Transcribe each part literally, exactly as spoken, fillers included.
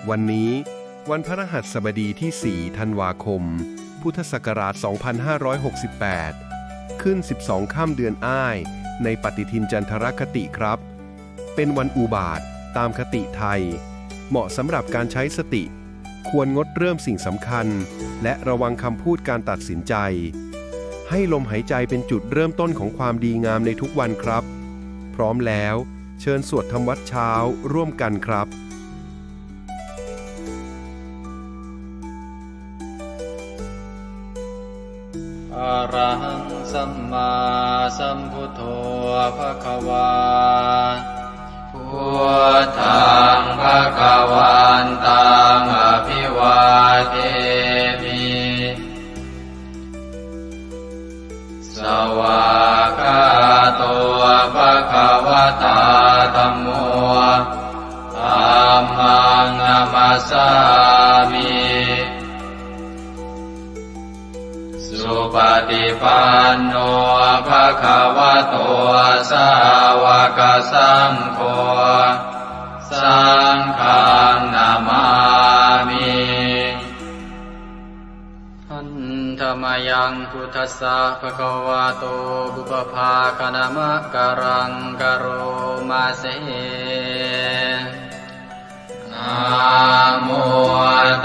วันนี้วันพฤหัสบดีที่ สี่ ธันวาคม พุทธศักราช สองพันห้าร้อยหกสิบแปด ขึ้น สิบสอง ค่ำเดือนอ้าย ในปฏิทินจันทรคติครับ เป็นวันอุบาทตามคติไทย เหมาะสำหรับการใช้สติ ควรงดเริ่มสิ่งสำคัญ และระวังคำพูดการตัดสินใจ ให้ลมหายใจเป็นจุดเริ่มต้นของความดีงามในทุกวันครับ พร้อมแล้ว เชิญสวดทำวัตรเช้าร่วมกันครับ Arahaṃ sammāsambuddho bhagavā. Buddhaṃ bhagavantaṃ abhivādemi. Svākkhāto bhagavatā dhammo. Dhammaṃ namassāmi. Supaṭipanno bhagavato sāvakasaṅgho. Saṅghaṃ namāmi. Handa mayaṃ buddhassa bhagavato pubbabhāganamakāraṃ karoma se. Namo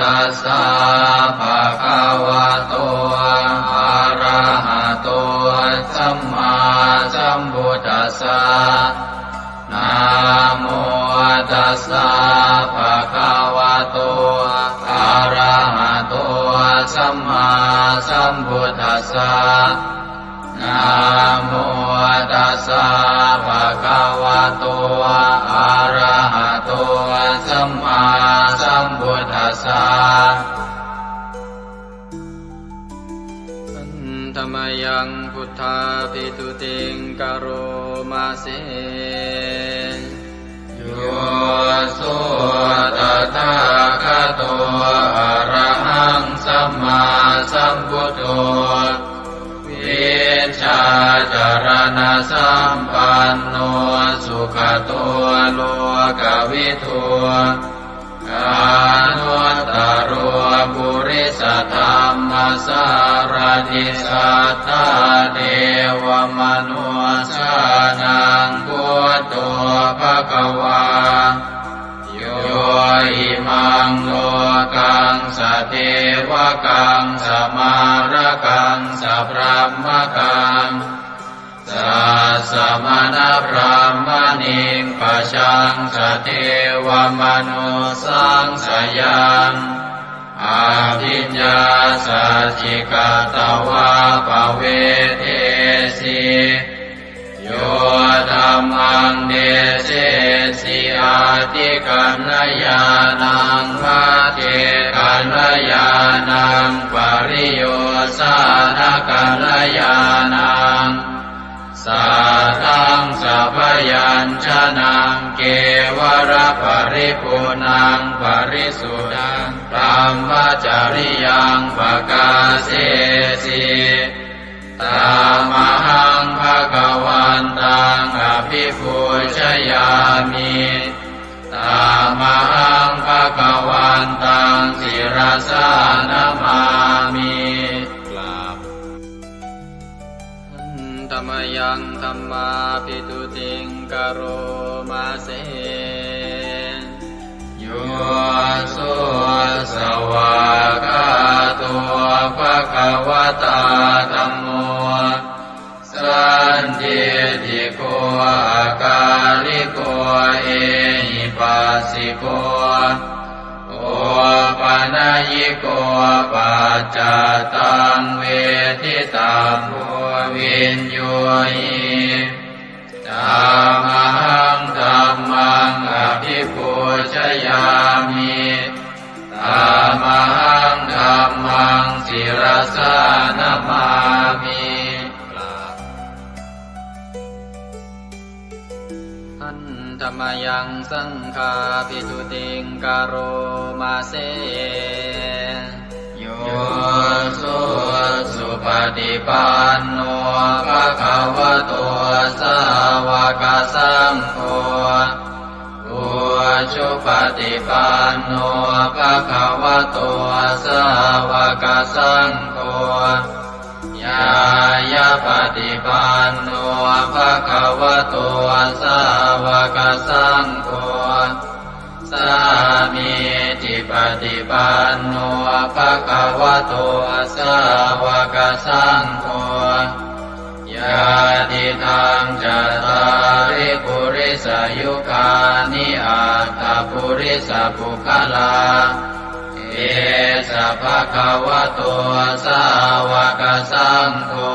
tassa bhagavato arahato sammāsambuddhassa. Namo tassa bhagavato arahato sammāsambuddhassa. Namo tassa bhagavato arahato sammāsambuddhassa. Handa mayaṃ buddhābhistutiṃ karoma se. Yo so tathāgato arahaṃ sammāsambuddho, vijjācaraṇasampanno sugato lokavidū, anuttaro purisadammasārathi satthā devamanussānaṃ buddho bhagavā. Yo imaṃ lokaṃ sadevakaṃ samārakaṃ sabrahmakaṃ sassamaṇabrāhmaṇiṃ pajaṃ sadevamanussānaṃ sayaṃ abhiññāsacchikatvā pavedesi. Yo dhammaṃ desesi atthikaññāṇaṃ, pacchekakaññāṇaṃ, pariyosānakaññāṇaṃ, saddaṃ sabyañjanaṃ, kevalaparipuṇṇaṃ parisuddhaṃ brahmacariyaṃ pakāsesi. Tamahaṃ bhagavantaṃ abhipūjayāmi. Tamahaṃ bhagavantaṃ sirasā namāmi. กราบ Handa mayaṃ dhammābhistutiṃ karoma se. Yo so svākkhāto bhagavatā dhammo, sandiṭṭhiko akāliko ehipassiko opanayiko paccattaṃ veditabbo viññūhi. Tamahaṃ dhammaṃ abhipūjayāmi. Tamahaṃ dhammaṃ sirasā namāmi. กราบ Handa mayaṃ saṅghābhistutiṃ karoma se. Yo so supaṭipanno bhagavato sāva sāvakasaṅgho, ujupaṭipanno bhagavato sāvakasaṅgho, ñāyapaṭipanno bhagavato sāvakasaṅgho, sāmīcipaṭipanno bhagavato sāvakasaṅgho, yadidaṃ cattāri purisayugāni aṭṭha purisapuggalā, esa bhagavato sāvakasaṅgho,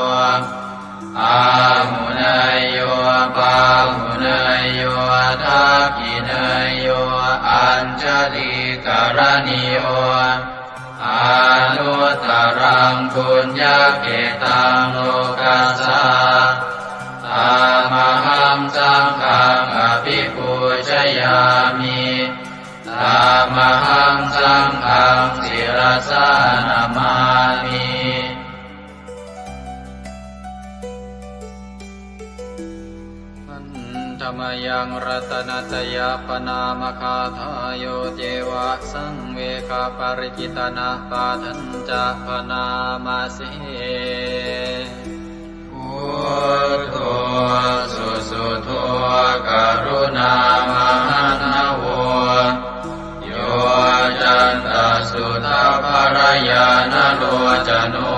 āhuneyyo pāhuneyyo dakkhiṇeyyo añjalikaraṇīyo, anuttaraṃ puññakkhettaṃ lokassā. Tamahaṃ saṅghaṃ abhipūjayāmi. Tamahaṃ saṅghaṃ sirasā namāmi. Handa mayaṃ ratanattayappaṇāmagāthā, yo ceva saṃvegaparicittanapāṭhañca bhaṇāma se. Buddho susuddho karuṇāmahaṇṇavo, yoccantasuddhabbarañāṇalocano,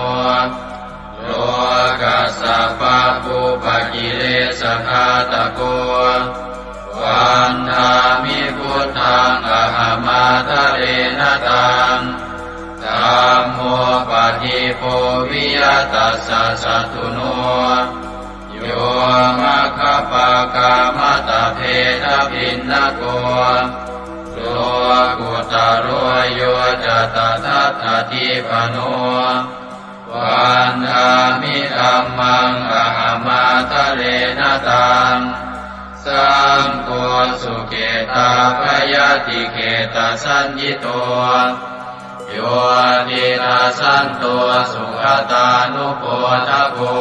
lokassa pabbupakilesagāthako, vandāmi buddhaṃ ahamādarena taṃ. Dhammo padīpo viya tassa satthuno, yo maggapākamattabhedabhinnako, lokuttaro yo ca tadattadīpano, vandāmi dhammaṃ ahamādarena taṃ. Saṅgho sukhitavayadikhettasaññito, yo tidasanto sugatānubodhako,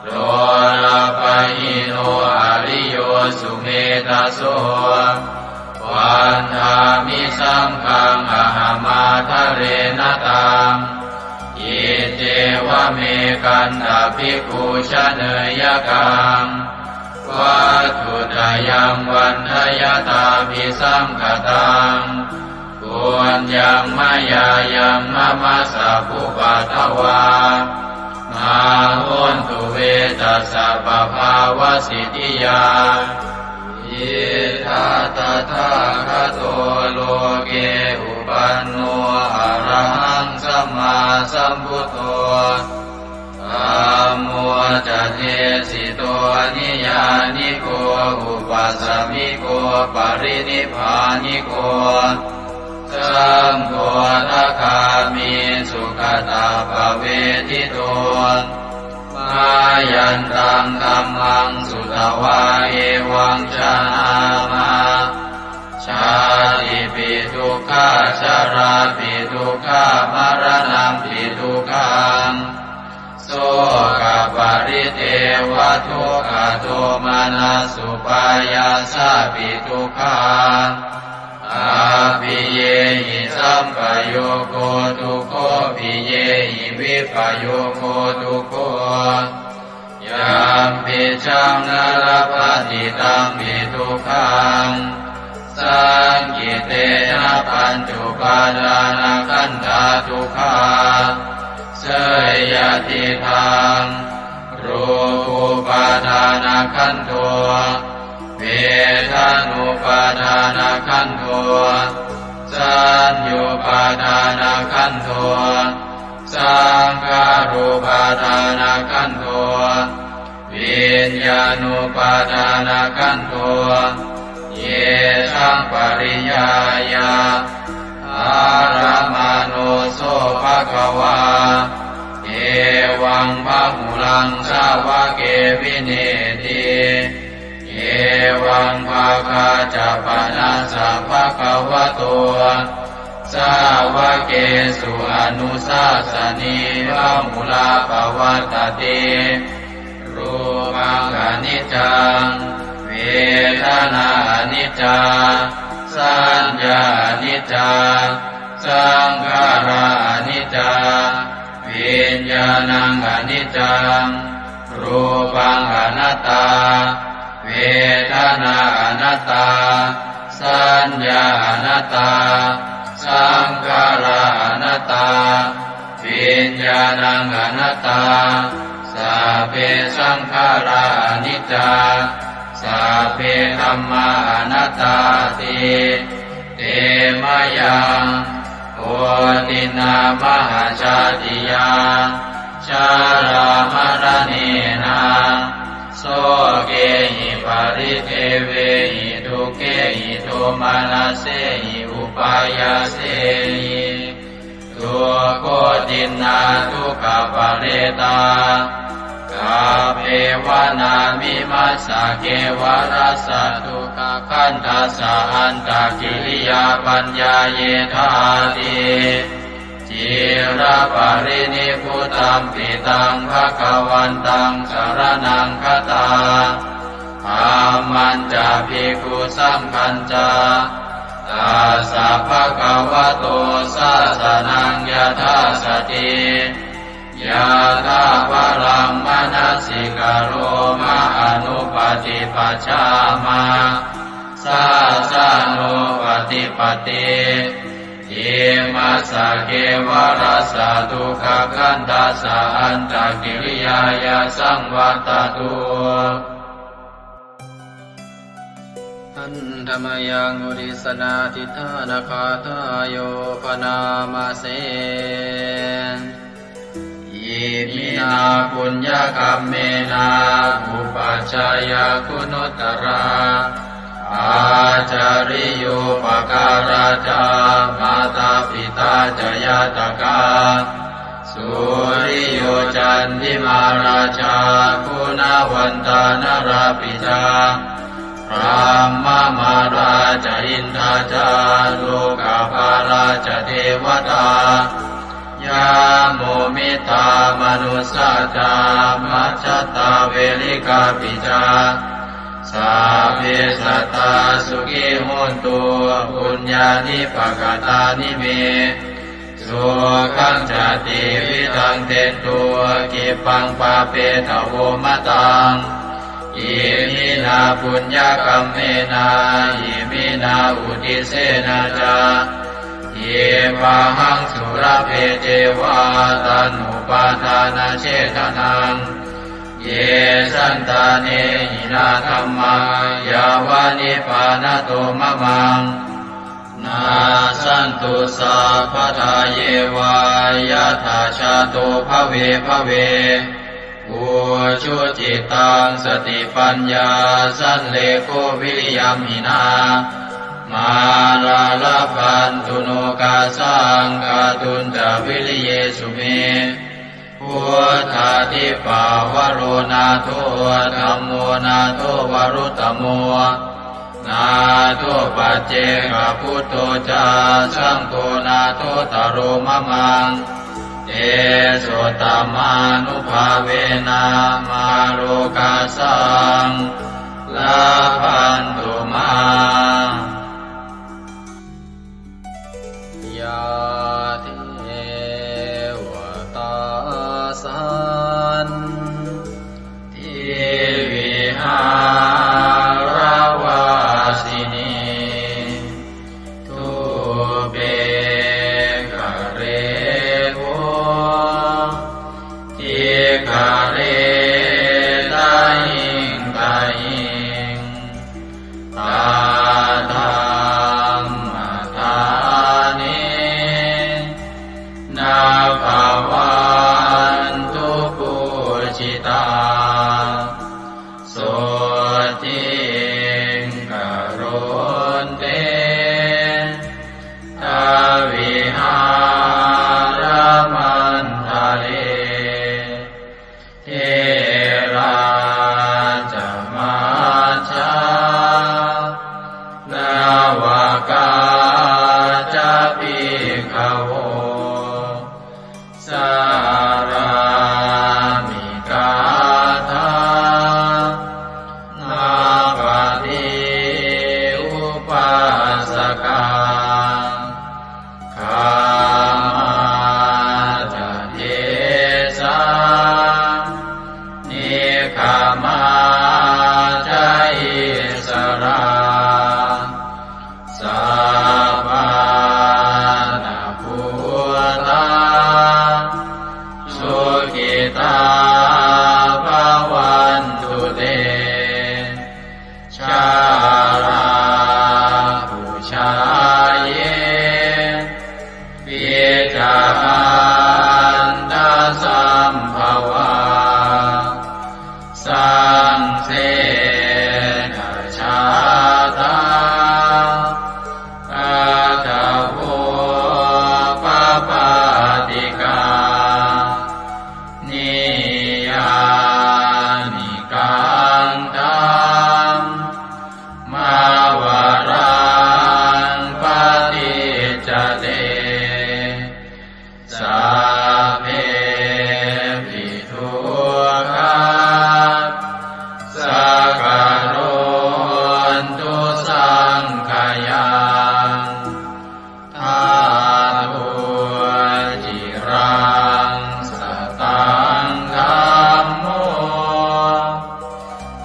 lolapahīno ariyo sumedhaso, vandāmi saṅghaṃ ahamādarena taṃ. Iccevamekantā bhikkhu janeyya kaṃ, vatthuttayaṃ vandayattābhisaṅkhatāṃ, puññaṃ mayā yaṃ mama sabbupaddavā, mā hontu ve tassa pabhāvasiddhiyā. Idha tathāgato loke upanno arahaṃ sammāsambuddho, dhammo ca desito niyyāniko upasamiko parinibbāniko, saṅgho sakāmi sugatappavedito. Mayantaṃ dhammaṃ sutvā evaṃ janāma, jātipi dukkhā jarāpi dukkhā maraṇampi dukkhaṃ, sokaparidevadukkhadomanassupāyāsāpi dukkhā, appiyehi sampayogo dukkho piyehi vippayogo dukkho, yampicchaṃ na labhati tampi dukkhaṃ, saṅkhittena pañcupādānakkhandhā dukkhā. Seyyathidaṃ, rūpupādānakkhandho, vedanupādānakkhandho, saññupādānakkhandho, saṅkhārupādānakkhandho, viññānupādānakkhandho. Yesaṃ pariññāya, ārāmaṇo so bhagavā, evaṃ bahulaṃ sāvake vineeti. Evaṃ bhāgā ca panassa bhagavato sāvakesu anussāsanī, bahulā pavattati. Rūpaṃ khaṇi niccaṃ, vedanā aniccā, saññā aniccā, saṅkhārā aniccā, viññāṇaṃ aniccaṃ, rūpaṃ anattā, vedanā anattā, saññā anattā, saṅkhārā anattā, viññāṇaṃ anattā, sabbe saṅkhārā aniccā, sabbe dhammā anattāti. Te mayaṃ otiṇṇā mahāsātiyā, jarāmaraṇena, sokehi paridevehi dukkhehi domanassehi upāyāsehi, dukkhotiṇṇā dukkhaparetā, kappevāna vimassa kevalassa dukkhakandhassa antakiriyā paññāyethāti. Ciraparinibbutampi taṃ bhagavantaṃ saraṇaṃ gatā, dhammañca bhikkhusaṅghañca, tassa bhagavato sāsanaṃ yathāsati, yathābalaṃ manasikaroma anuppaṭipajjāma, sāsanūpaṭipatti. Imassa kevalassa dukkhakandhassa antakiriyāya saṃvattatu. Handa mayaṃ uddissanādhiṭṭhānagāthāyo bhaṇāma se. Iminā puññakammena upajjhāyā guṇuttarā, ācariyūpakārā ca mātā pitā ca ñātakā, suriyo candimā rājā guṇavantā narāpi ca, brahmamārā ca indā ca lokapālā ca devatā, yamo mittā manussā ca majjhattā verikāpi ca, sabbe sattā sukhī hontu puññāni pakatāni me, sukhañca tividhaṃ dentu khippaṃ pāpetha vomataṃ. Iminā puññakammena iminā uddissena ca khippāhaṃ sulabhe ceva taṇhupādānachedanaṃ. Ye santāne hinā dhammā yāva nibbānato mamaṃ, nassantu sabbadā yeva yattha jāto bhave bhave. Ujucittaṃ satipaññā sallekho viriyamhinā, mārā labhantu nokāsaṃ kātuñca viriyesu me. Buddhādhipavaro nātho, dhammo nātho varuttamo, nātho paccekabuddho ca, saṅgho nāthottaro mamaṃ. Tesottamānubhāvena mārokāsaṃ labhantu mā. Yā devatā santivihāravāsinī, thūpe ghare bodhighare tahiṃ tahiṃ, Samā ca issarā, sappāṇabhūtā, sukhitā bhavantu te. Jalābujā yepi ca aṇḍasambhavā, saṃsedajātā athavopapātikā, niyyānikaṃ dhammavaraṃ paṭicca te, sabbepi dukkhā sakarontu saṅkhayaṃ. Ṭhātu ciraṃ sataṃ dhammo,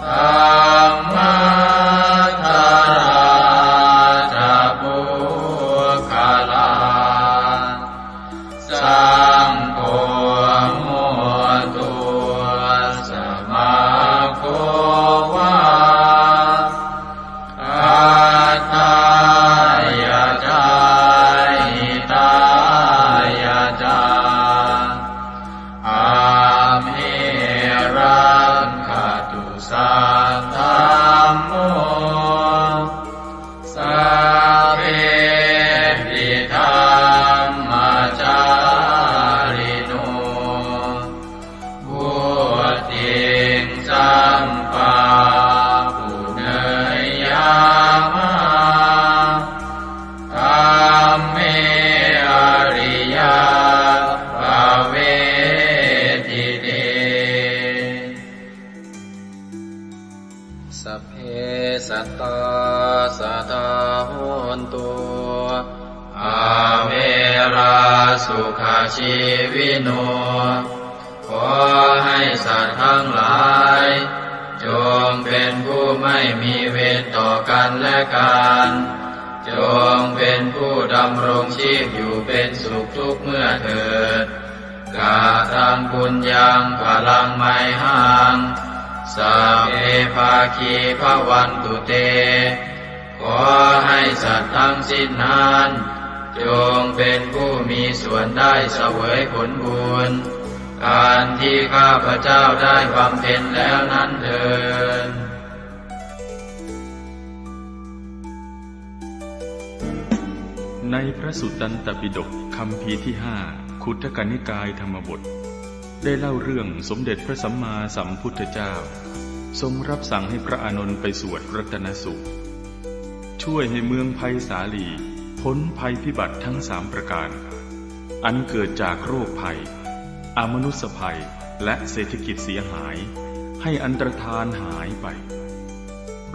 dhammaddharā ca puggalā, saṅgho hotu samaggo va, atthāya ca hitāya ca. Amhe rakkhatu saddhammo, sabbepi dhammacārino, vuḍḍhiṃ sampāpuṇeyyāma, dhamme ariyappavedite. Sabbe sattā sadā hontu, averā sukhajīvino. ขอให้สัตว์ทั้งหลาย จงเป็นผู้ไม่มีเวรต่อกันและกัน จงเป็นผู้ดำรงชีพอยู่เป็นสุขทุกเมื่อเถิด Kataṃ puññaṃ phalaṃ mayhaṃ, sabbe bhāgī bhavantu te. ขอให้สัตว์ทั้งสิ้นนั้น จงเป็นผู้มีส่วนได้เสวยผลบุญ อันที่ข้าพเจ้าได้บำเพ็ญแล้วนั้นเทอญ ในพระสุตตันตปิฎกคัมภีร์ที่ห้า คุตทกนิกายธรรมบท ได้เล่าเรื่องสมเด็จพระสัมมาสัมพุทธเจ้า ทรงรับสั่งให้พระอานนท์ไปสวดรัตนสูตร ช่วยให้เมืองไพศาลีพ้นภัยพิบัติทั้งสามประการ อันเกิดจากโรคภัย อมนุสสภัย และเศรษฐกิจเสียหาย ให้อันตรธานหายไป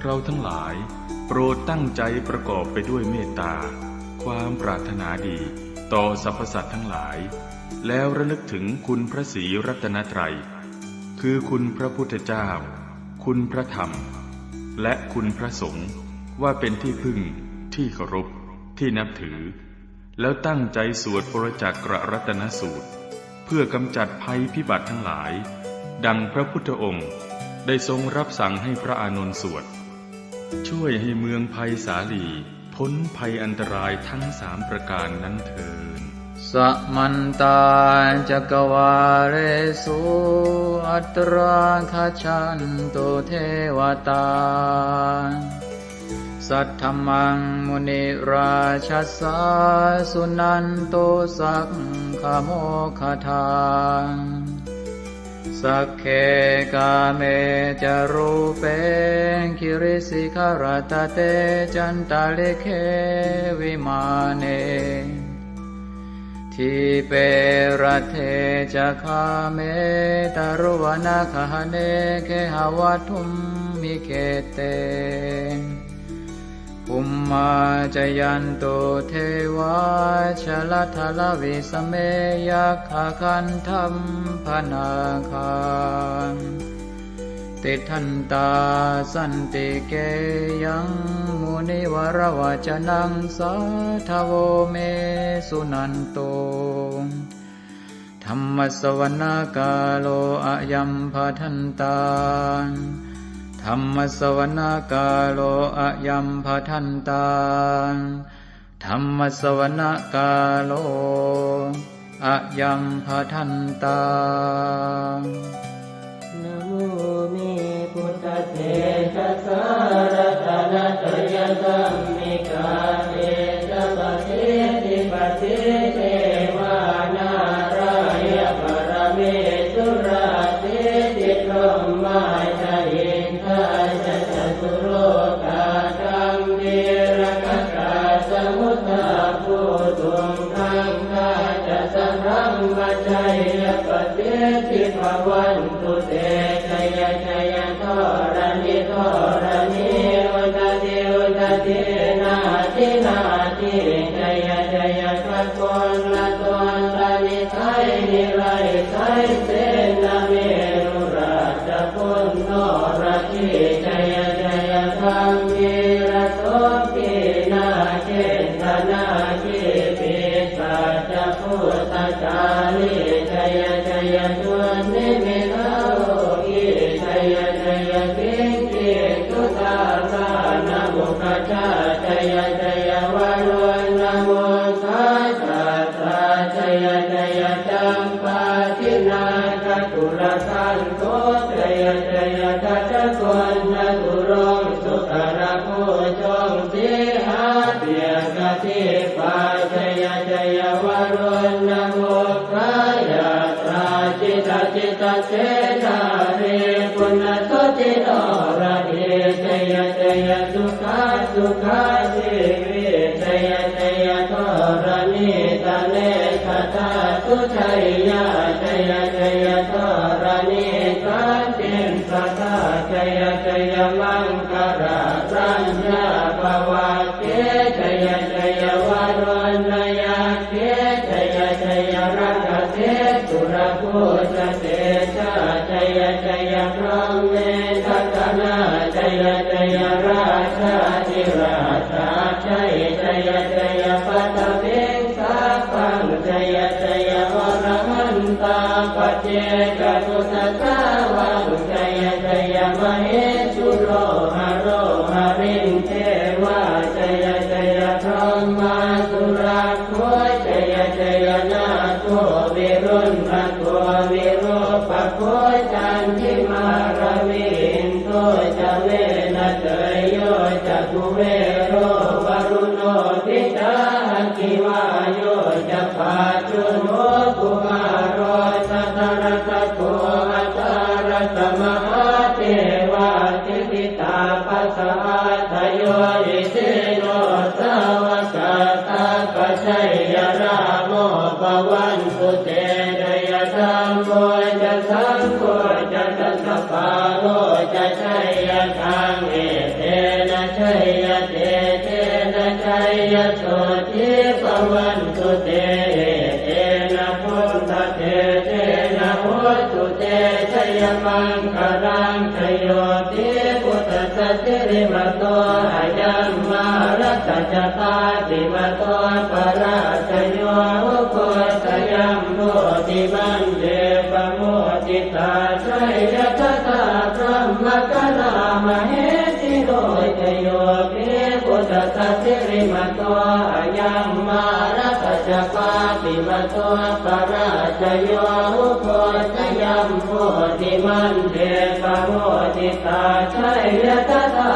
เราทั้งหลายโปรดตั้งใจประกอบไปด้วยเมตตา ความปรารถนาดีต่อสรรพสัตว์ทั้งหลาย แล้วระลึกถึงคุณพระศรีรัตนตรัย คือคุณพระพุทธเจ้า คุณพระธรรม และคุณพระสงฆ์ ว่าเป็นที่พึ่ง ที่เคารพ ที่นับถือ แล้วตั้งใจสวดปรจักกรัตนสูตร เพื่อกำจัดภัยพิบัติทั้งหลาย ดังพระพุทธองค์ได้ทรงรับสั่งให้พระอานนท์สวด ช่วยให้เมืองไพศาลีพ้นภัยอันตรายทั้งสามประการนั้นเทอญ Samantā cakkavāḷesu atrāgacchantu devatā. Saddhammaṃ munirājassa suṇantu saggamokkhadaṃ. Sagge kāme ca rūpe girisikharataṭe cantalikkhe vimāne. Dīpe raṭṭhe ca gāme taruvanagahane gehavatthumhi khette. Bhummā cāyantu devā jalathalavisame yakkhagandhabbanāgā. tiṭṭhantā santike yaṃ munivaravacanaṃ sādhavo me suṇantu. Dhammassavanakālo ayambhadantā. Dhammassavanakālo ayambhadantā. Dhammassavanakālo ayambhadantā. Namo me buddhatejasā ratanattayadhammikā tejapasiddhi pasīdevā nārāya paramesurā siddhibrahmā ca indā ca catulokā gambhīrakkhakā samuddā bhūtuṃ gaṅgā ca sabrahmajayya pasiddhi bhavantu te. Jaya jaya dharaṇi dharaṇī udadhi udadhī nadi nadī jaya jaya gaganalatantanidhāyī nirayasayasena merurājabalannorahī jaya jaya gambhīrasombhī nāgendanāgī pisācabhūtakālī jaya jaya dunnimittarogī jaya jaya siṅgī sudā dānamukhajā jaya jaya varuṇamukhasātrā jaya jaya campādināgakulagantho jaya jaya gajagonnaturaṅga sukarabhujaṅga sīhabyagghadīpā jaya jaya varuṇamukhayātrā jita jita senārī puna suddhi norahī jaya jaya sukhā sukhā jīvī jaya jaya dharaṇītale sadā sujayyā jaya jaya dharaṇī santin sadā jaya jaya maṅkararaññā bhavagge jaya jaya varuṇayakkhe jaya jaya rakkhase surabhujatejā jaya jaya brahmendagaṇā jaya jaya rājādhirājasājjai jaya jaya paṭhaviṃ sabbaṃ jaya jaya arahantā paccekabuddhasāvaṃ jaya jaya mahesuro haro harindevā jaya jaya brahmā surakkho jaya jaya nāgo viruḷhako virūpakkho candimā ravi indo ca venateyyo ca kuvero varuṇopi ca aggi vāyo ca pājuṇho kumāro dhataraṭṭhako aṭṭhārasa mahādevā siddhitāpasa-ādayo isino sāvakā sabbā jaya rāmo bhavantu te jaya dhammo ca saṅgho ca dasapālo ca jayakaṃ etena jayatejena jayasotthī bhavantu te etena buddhatejena hotu te jayamaṅgalaṃ jayo pi buddhassa sirīmato ayaṃ mārassa ca pāpimato parājayo ugghosayuṃ bodhimaṇḍe pamoditā jaya tadā brahmagaṇā mahesino jayo pi buddhassa sirīmato ayaṃ mārassa ca pāpimato parājayo ugghosayuṃ bodhimaṇḍe pamoditā jaya tadā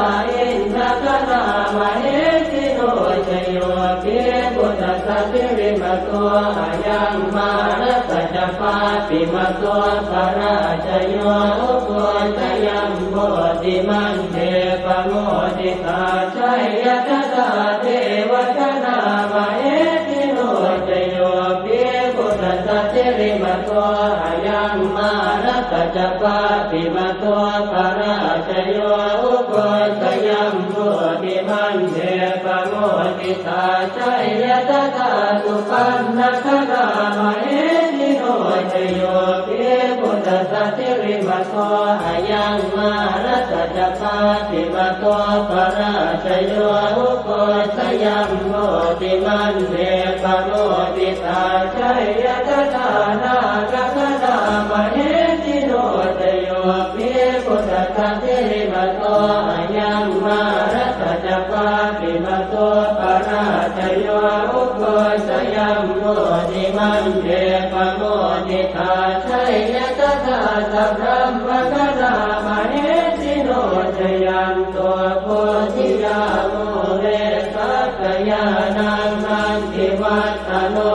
indagaṇā mahesino jayo pi buddhassa sirīmato ayaṃ mārassa ca pāpimato parājayo ugghosayuṃ bodhimaṇḍe pamoditā jaya tadā devagaṇā mahesino jayo pi buddhassa sirīmato ayaṃ mārassa ca pāpimato parājayo ugghosayuṃ bodhimaṇḍe pamoditā jaya tadā supaṇṇagaṇā mahesino jayo pi buddhassa sirīmato ayaṃ mā Mārassa ca pāpimato parājayo, ugghosayuṃ bodhimaṇḍe pamoditā, jaya tadā nāgagaṇā mahesino. Jayo hi buddhassa sirīmato ayaṃ, mārassa ca pāpimato parājayo, ugghosayuṃ bodhimaṇḍe pamoditā, jaya tadā sabrahmagaṇā mahesino. Jayanto bodhiyā mūle sakyānaṃ nandivaḍḍhano,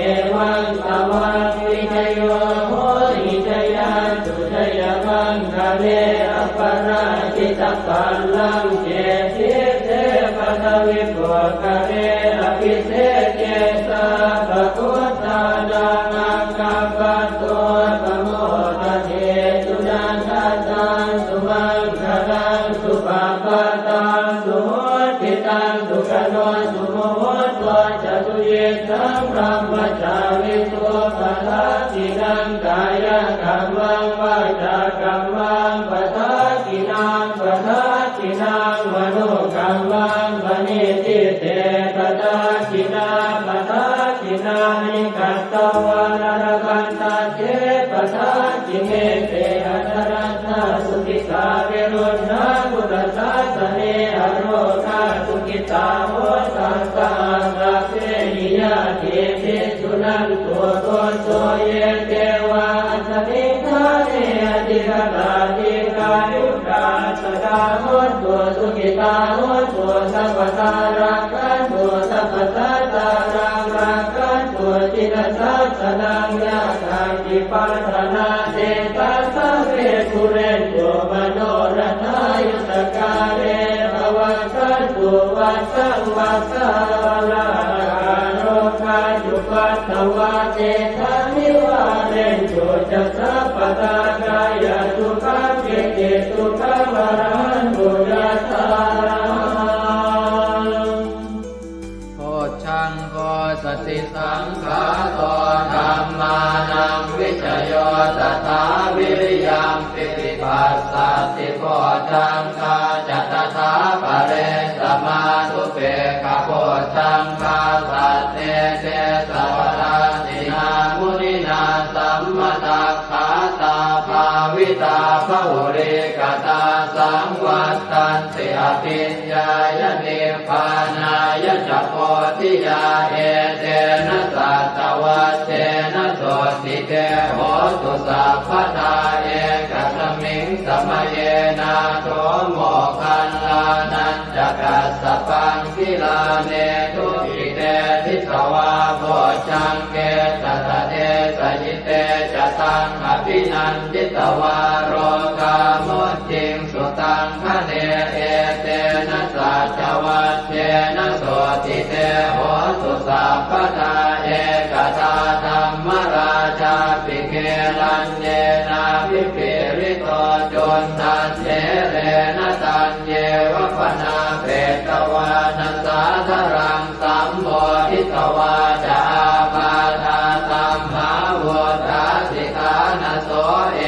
evaṃ tvaṃ vijayo hohi jayassu jayamaṅgale, aparājitapallaṅke sīse paṭhavipokkhare, abhiseke sabbabuddhānaṃ aggappatto pamodati. Sunakkhattaṃ sumaṅgalaṃ supabhātaṃ suhuṭṭhitaṃ, sukhaṇo sumuhutto ca suyiṭṭhaṃ brahmacārisu, padakkhiṇaṃ kāyakammaṃ vācākammaṃ padakkhiṇaṃ, padakkhiṇaṃ manokammaṃ paṇidhī te padakkhiṇā, padakkhiṇāni katvāna labhantatthe padakkhiṇe. Te atthaladdhā sukhitā viruḷhā buddhasāsane, arogā sukhitā hotha saha sabbehi ñātibhi. Suṇantu bhonto ye devā asmiṃ ṭhāne adhigatā, dīghāyukā sadā hontu, sukhitā hontu sabbadā, rakkhantu sabbasattānaṃ, rakkhantu jinasāsanaṃ. Yā kāci patthanā tesaṃ sabbe pūrentu manorathā, yuttakāle pavassantu vassaṃ vassā, ālāhakā rogā cupaddavā tesaṃ nivārentu ca sabbadā, kāyasukhaṃ cittisukhaṃ arahantu yathārahaṃ. Bojjhaṅgo satisaṅkhāto dhammānaṃ vicayo tathā, viriyampīti passaddhi bojjhaṅgā ca tathāpare, samādhupekkhabojjhaṅgā sattete sabbadassinā, muninā sammadakkhātā bhāvitā bahulīkatā, saṃvattanti abhiññāya nibbānāya ca bodhiyā. Etena saccavajjena sotthi te hotu sabbadā, ekasmiṃ samaye nātho moggallānañca kassapaṃ, gilāne dukkhite disvā bojjhaṅge satadesayi. Te ca taṃ abhinanditvā rogā mucciṃsu taṅkhaṇe. Etena saccavajjena sotthi te hotu sabbadā, ekadā dhammarājāpi gelaññenābhipīḷito, cundattherena taññeva bhaṇāpetvāna sādaraṃ, sammoditvā ca ābādhā tamhā vuṭṭhāsi ṭhānaso.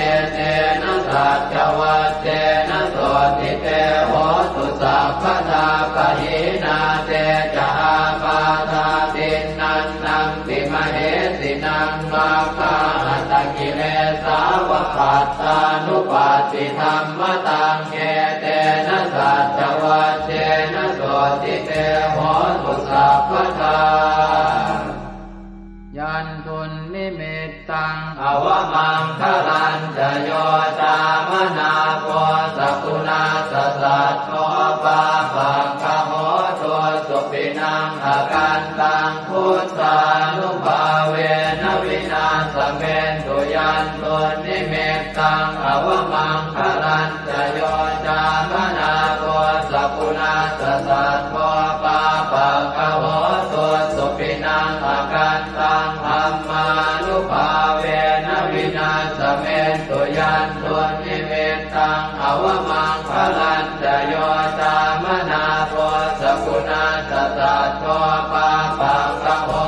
Etena saccavajjena sotthi te hotu sabbadā, pahīnā te ca ābādhā tiṇṇannampi mahesinaṃ, maggāhatakilesāva pattānuppattidhammataṃ. Etena saccavajjena sotthi te hotu sabbadā. Yandunnimittaṃ avamaṅgalañca yo cāmanāpo sakuṇassa saddo, pāpaggaho dussupinaṃ akantaṃ, buddhānubhāvena vināsamentu. Yandunnimittaṃ avamaṅgalañca yo cāmanāpo sakuṇassa saddo, pāpaggaho dussupinaṃ akantaṃ, dhammānubhāvena vināsamentu. Yandunnimittaṃ avamaṅgalañca yo cāmanāpo sakuṇassa saddo, pāpaggaho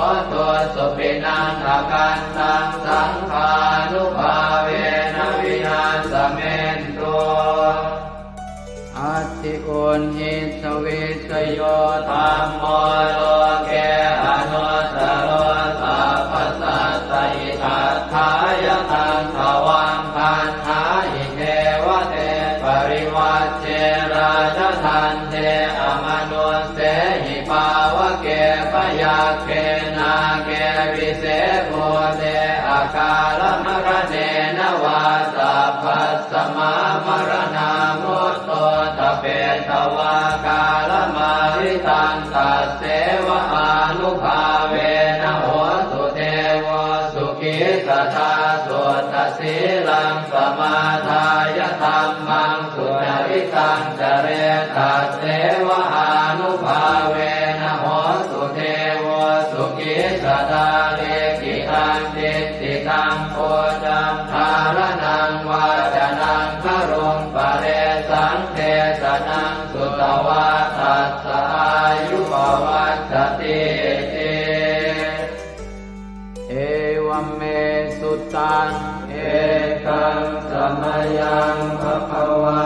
Uṇhissavissayo dhammo loke anuttaro sabbasattahitatthāya taṃ tvaṃ gaṇhāhi devate parivajje rājadaṇḍe amanussehi pāvake byagghe nāge vise bhūte akālamaraṇena vā sabbasmā maraṇā mutto ṭhapetvā kālamāritaṃ tasseva ānubhāvena hotu devo sukhī sadā. Suddhasīlaṃ samādāya dhammaṃ sucaritaṃ care tasseva ānubhāvena hotu devo sukhī sadā. Likkhitaṃ cintitaṃ pūjaṃ dhāraṇaṃ vācanaṃ garuṃ paresaṃ desanaṃ sutvā tassa āyu pavaḍḍhatīti. Evaṃ me sutaṃ. Ekaṃ samayaṃ bhagavā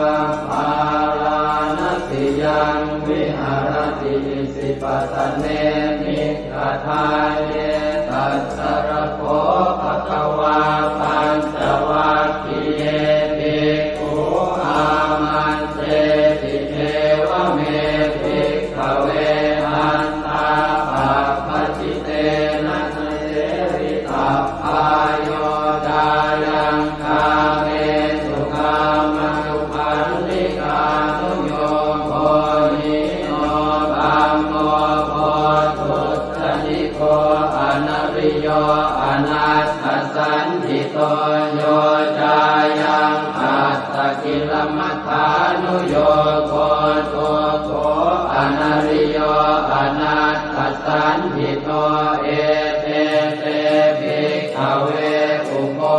bārāṇasiyaṃ viharati isipatane migadāye. Tatra kho bhagavā pañcavaggiye bhikkhū āmantesi: Evaṃ me bhikkhave antā pabbajitena na sevitabbā. Yo cāyaṃ kāmesu kāmasukhallikānuyogo hīno gammo pothujjaniko anariyo anatthasañhito, yo cāyaṃ attakilamathānuyogo dukkho anariyo anatthasañhito, ete te bhikkhave ubho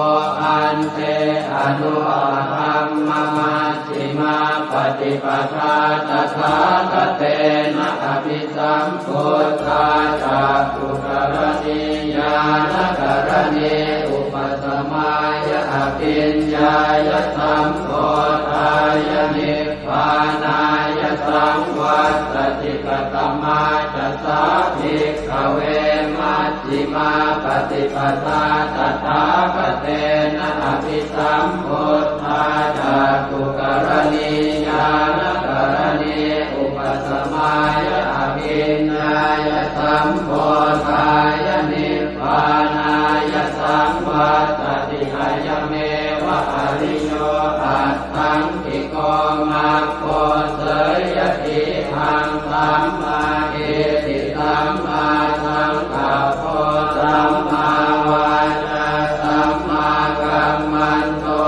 ante anupagamma majjhimā paṭipadā tathāgatena abhisambuddhā cakkhukaraṇī ñāṇakaraṇī upasamāya abhiññāya sambodhāya nibbānāya saṃvattati. Katamā ca sā bhikkhave maj jhimā paṭipadā tathāgatena abhisambuddhā cakkhukaraṇī ñāṇakaraṇī upasamāya abhiññāya sambodhāya nibbānāya saṃvattati? Ayameva ariyo aṭṭhaṅgiko maggo, seyyathīdaṃ: sammādiṭṭhi sammāsaṅkappo sammāvācā sammākammanto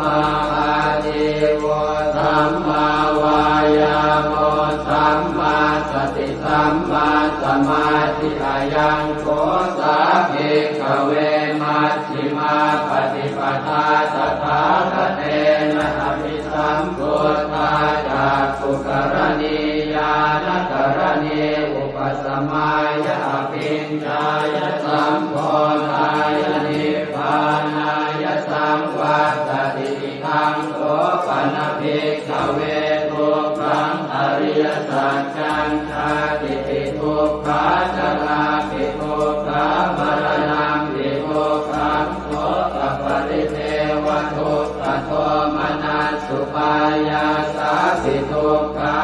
sammāājīvo sammāvāyāmo sammāsati sammāsamādhi. Ayaṃ kho sā bhikkhave maj jhimā paṭipadā tathāgatena abhisambuddhā cakkhukaraṇī ñāṇakaraṇī upasamāya abhiññāya sambodhāya nibbānāya saṃvattati. Idaṃ kho pana bhikkhave dukkhaṃ ariyasaccaṃ: jātipi dukkhā jarāpi dukkhā maraṇampi dukkhaṃ sokaparidevadukkhadomanassupāyāsāpi dukkhā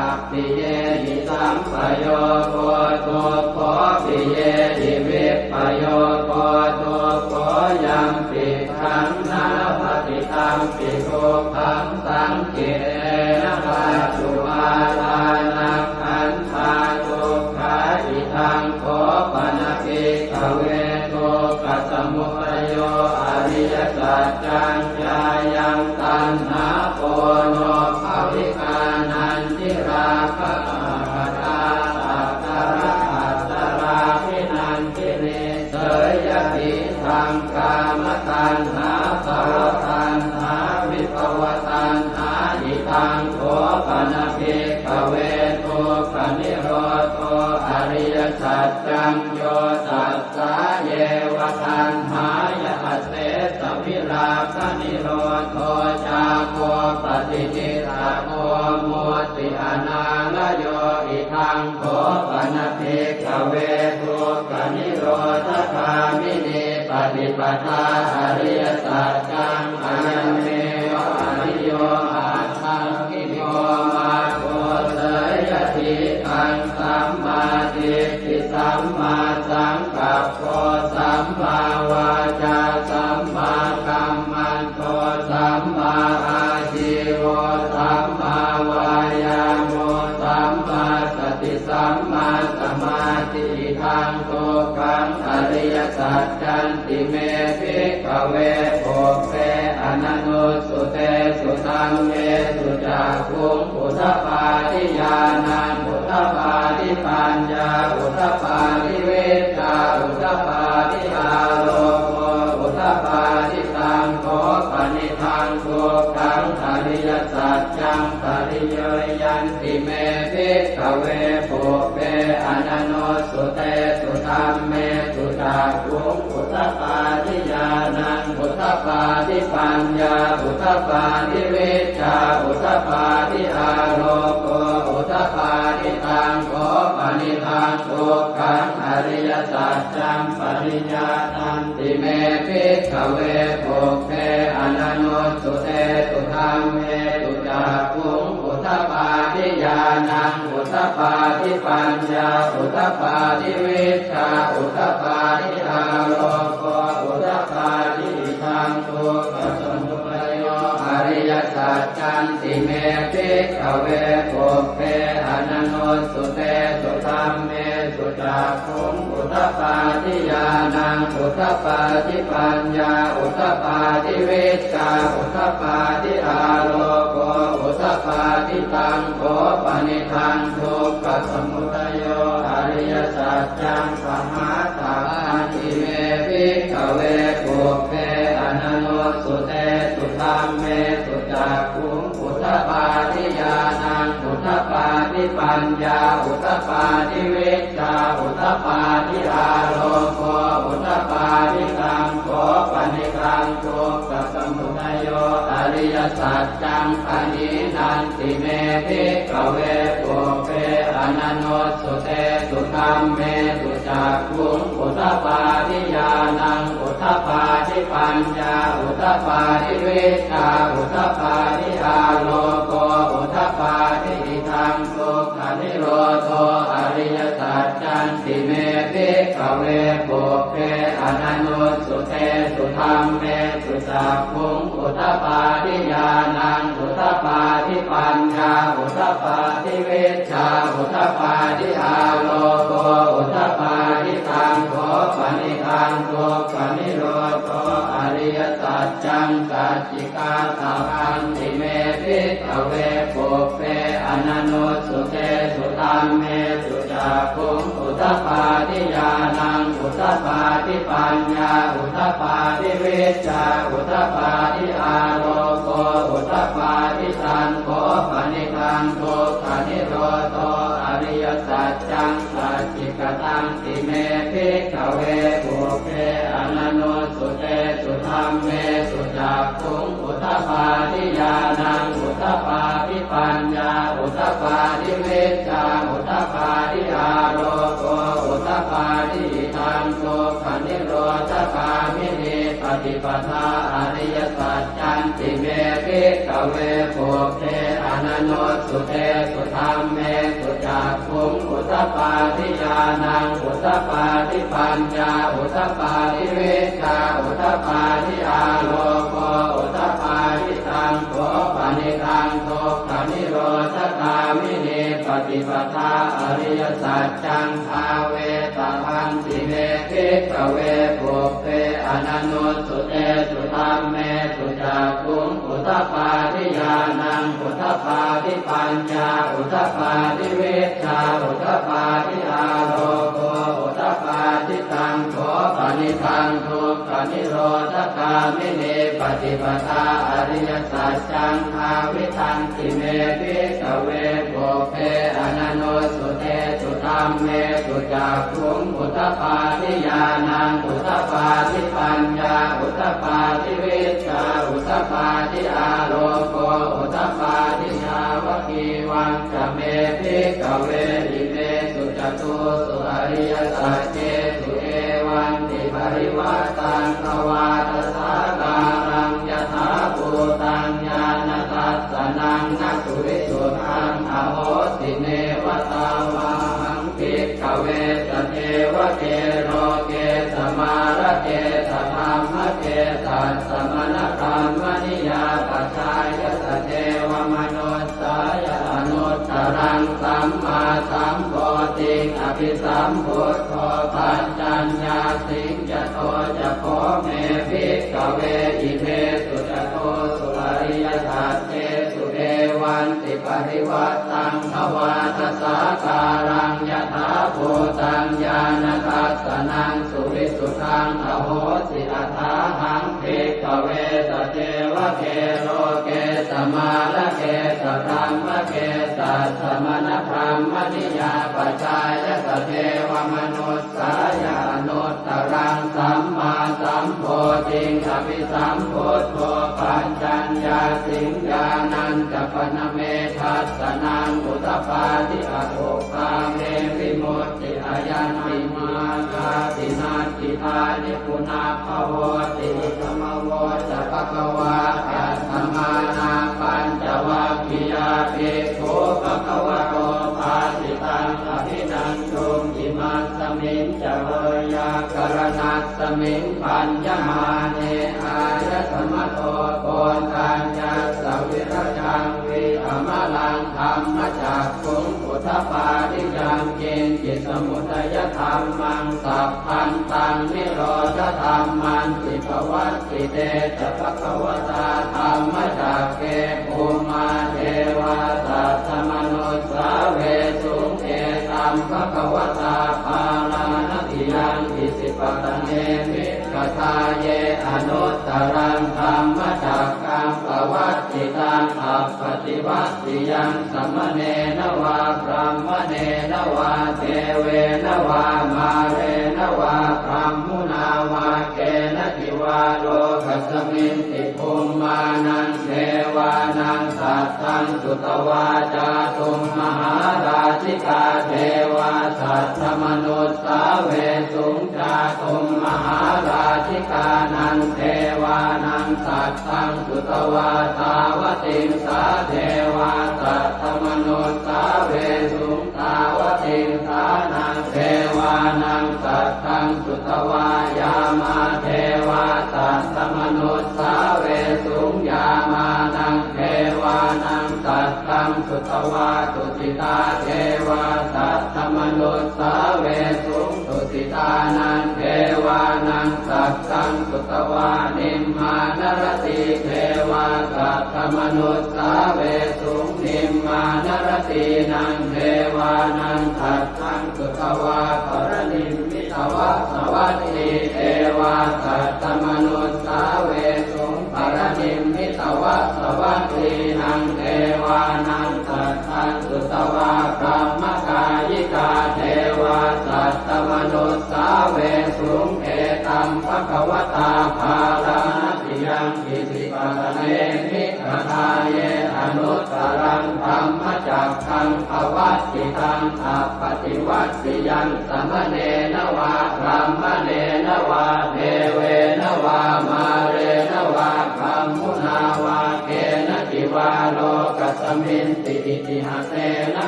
appiyehi sampayogo dukkho piyehi vippayogo dukkho yampidaṃ na labhati tampi dukkhaṃ saṅkhittena pañcupādānakkhandhā dukkhā. Idaṃ kho pana bhikkhave dukkhasamudayo ariyasaccaṃ: yāyaṃ taṇhā ponobbhavikā nandirāgasahagatā tatra atatālapi nandiní, seyyathīdaṃ: kāmataṇhā bhavataṇhā vibhavataṇhā. Idaṃ kho pana bhikkhave dukkhanirodho ariyasaccaṃ: yo tassāyeva taṇhāya asesavirāganirodho cāgo paṭinissaggo mutti anālayo. Idaṃ kho pana bhikkhave dukkhanirodhagāminī paṭipadā ariyasaccaṃ, ayameva ariyo aṭṭhaṅgiko maggo, seyyathīdaṃ: sammādiṭṭhi sammāsaṅkappo sammāvācā sammākammanto sammāājīvo sammāvāyāmo sammāsati sammāsamādhi. Idaṃ dukkhaṃ ariyasaccanti me bhikkhave pubbe ananussutesu dhammesu cakkhuṃ udapādi ñāṇaṃ udapādi paññā udapādi vijjā udapādi āloko udapādi. Taṃ kho panidaṃ dukkhaṃ ariyasaccaṃ pariññeyyanti me bhikkhave pubbe ananussutesu dhammesu cakkhuṃ udapādi ñāṇaṃ udapādi paññā udapādi vijjā udapādi āloko udapādi. Taṃ kho panidaṃ dukkhaṃ ariyasaccaṃ pariññātanti me bhikkhave pubbe ananussutesu dhammesu cakkhuṃ udapādi ñāṇaṃ udapādi paññā udapādi vijjā udapādi āloko udapādi. Idaṃ dukkhasamudayo ariyasaccanti me bhikkhave pubbe ananussutesu dhammesu cakkhuṃ udapādi ñāṇaṃ udapādi paññā udapādi vijjā udapādi āloko udapādi. Taṃ kho panidaṃ dukkhasamudayo ariyasaccaṃ pahātabbanti me bhikkhave pubbe ananussutesu dhammesu cakkhuṃ udapādi ñāṇaṃ udapādi paññā udapādi vijjā udapādi āloko udapādi. Taṃ kho panidaṃ dukkhasamudayo ariyasaccaṃ pahīnanti me bhikkhave pubbe ananussutesu dhammesu cakkhuṃ udapādi ñāṇaṃ udapādi paññā udapādi vijjā udapādi āloko udapādi. Idaṃ dukkhanirodho ariyasaccanti me bhikkhave pubbe ananussutesu dhammesu cakkhuṃ udapādi ñāṇaṃ udapādi paññā udapādi vijjā udapādi āloko udapādi. Taṃ kho panidaṃ dukkhanirodho ariyasaccaṃ sacchikātabbanti me bhikkhave pubbe ananussutesu dhammesu cakkhuṃ udapādi ñāṇaṃ udapādi paññā udapādi vijjā udapādi āloko udapādi. Taṃ kho panidaṃ dukkhanirodho ariyasaccaṃ sacchikatanti me bhikkhave pubbe ananussutesu dhammesu cakkhuṃ udapādi ñāṇaṃ udapādi paññā udapādi vijjā udapādi āloko udapādi. Idaṃ dukkhanirodhagāminī paṭipadā ariyasaccanti me bhikkhave pubbe ananussutesu dhammesu cakkhuṃ udapādi ñāṇaṃ udapādi paññā udapādi vijjā udapādi āloko udapādi. Taṃ kho panidaṃ dukkhanirodhagāminī paṭipadā ariyasaccaṃ bhāvetabbanti me bhikkhave pubbe ananussutesu dhammesu cakkhuṃ udapādi ñāṇaṃ udapādi paññā udapādi vijjā udapādi āloko udapādi. Taṃ kho panidaṃ dukkhanirodhagāminī paṭipadā ariyasaccaṃ bhāvitanti me bhikkhave pubbe ananussutesu dhammesu cakkhuṃ udapādi ñāṇaṃ udapādi paññā udapādi vijjā udapādi āloko udapādi. Yāvakī Evañca me bhikkhave imesu catūsu ariyasaccesu evantiparivaṭṭaṃ dvādasākāraṃ yathābhūtaṃ ñāṇadassanaṃ na suvisuddhaṃ ahosi. Neva tāvāhaṃ bhikkhave sadevake loke samārake sadhammake sassamaṇabrāhmaṇiyā pajāya sadevamanussāya anuttaraṃ sammāsambodhiṃ abhisambuddho paccaññāsiṃ. Yato ca kho me bhikkhave imesu catūsu ariyasaccesu evantiparivaṭṭaṃ dvādasākāraṃ yathābhūtaṃ ñāṇadassanaṃ suvisuddhaṃ ahosi. Athāhaṃ bhikkhave sadevake loke samārake sadhammake sassamaṇabrāhmaṇiyā pajāya sadevamanussāya anuttaraṃ sammāsambodhiṃ abhisambuddho paccaññāsiṃ. Ñāṇañca pana me dassanaṃ udapādi, akuppā me vimutti, ayaṃ nimmānāti, natthidāni punabbhavoti. Idamavoca bhagavā. Attamanā pañcavaggiyā bhikkhū bhagavato bhāsitaṃ abhinanduṃ. Imasmiñca veyyākaraṇasmiṃ bhaññamāne āyasmato Koṇḍaññassa virajaṃ vītamalaṃ dhammacakkhuṃ udapādi: yaṅkiñci samudayadhammaṃ sabbantaṃ nirodhadhammanti. Pavattite ca bhagavatā dhammacakke bhummā devā saddamanussāvesuṃ: etaṃ bhagavatā Bārāṇasiyaṃ Isipatane Migadāye anuttaraṃ dhammacakkaṃ pavattitaṃ appaṭivattiyaṃ samaṇena vā brāhmaṇena vā devena vā mārena vā brahmunā vā kenaci vā lokasminti. Bhummānaṃ devānaṃ saddaṃ sutvā cātummahārājikā devā saddamanussāvesuṃ. Cātummahārājikānaṃ devānaṃ saddaṃ sutvā tāvatiṃsā devā saddamanussāvesuṃ. Tāvatiṃsānaṃ devānaṃ saddaṃ sutvā yāmā devā saddamanussāvesuṃ. Yāmānaṃ devānaṃ saddaṃ sutvā tusitā devā saddamanussāvesuṃ. Tusitānaṃ devānaṃ saddaṃ sutvā nimmānaratī devā saddamanussāvesuṃ. Nimmānaratīnaṃ devānaṃ saddaṃ sutvā paranimmitavasavattī devā saddamanussāvesuṃ. Paranimmitavasavattīnaṃ devānaṃ saddaṃ sutvā brahmakāyikā devā saddamanussāvesuṃ. Etaṃ bhagavatā Bārāṇasiyaṃ Isipatane Migadāye anuttaraṃ dhammacakkaṃ pavattitaṃ appaṭivattiyaṃ samaṇena vā brāhmaṇena vā devena vā mārena vā brahmunā vā kenaci vā lokasminti. Itihāsena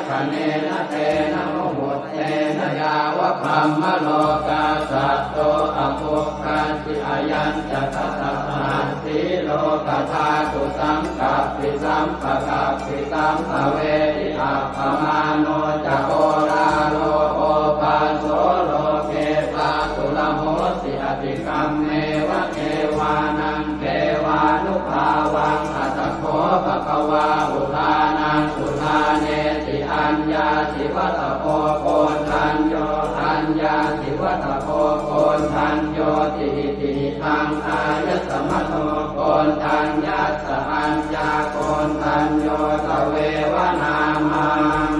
khaṇena tena muhuttena yāva brahmalokā saddo abbhuggacchi. Ayañca dasasahassī lokadhātu saṅkappi sampakappi sampavedhi. Appamāṇo ca oḷāro obhāso loke pāturahosi atikkammeva devānaṃ devānubhāvaṃ. Atha kho bhagavā udānaṃ udānesi: aññāsi vata bho Koṇḍañño, aññāsi vata bho Koṇḍaññoti. Itihidaṃ āyasmato Koṇḍaññassa aññākoṇḍañño tveva nāmaṃ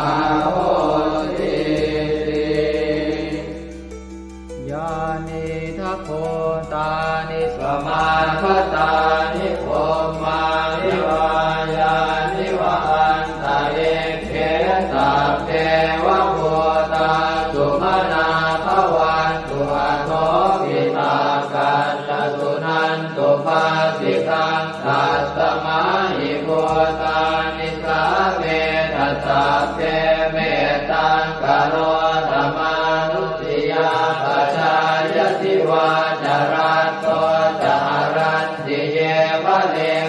ahosīti. Yānīdha bhūtāni samāgatāni bhummāni vā yāni va Nisāmetha sabbe mettaṃ karotha mānusiyā pajāya divā ca ratto ca haranti ye baliṃ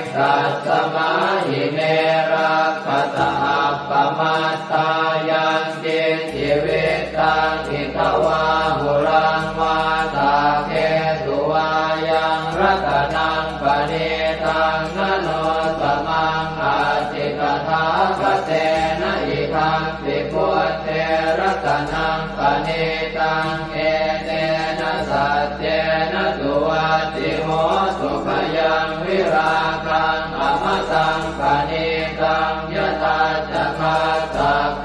tasmā hi ne rakkhasa appamattā. Yaṅkiñci vittaṃ idha vā huraṃ vā saggesu vā yaṃ ratanaṃ paṇītaṃ na no samaṃ atthi tathāgatena idampi buddhe ratanaṃ paṇītaṃ etena saccena suvatthi hotu. Khayaṃ virāgaṃ amataṃ paṇītaṃ yadajjhagā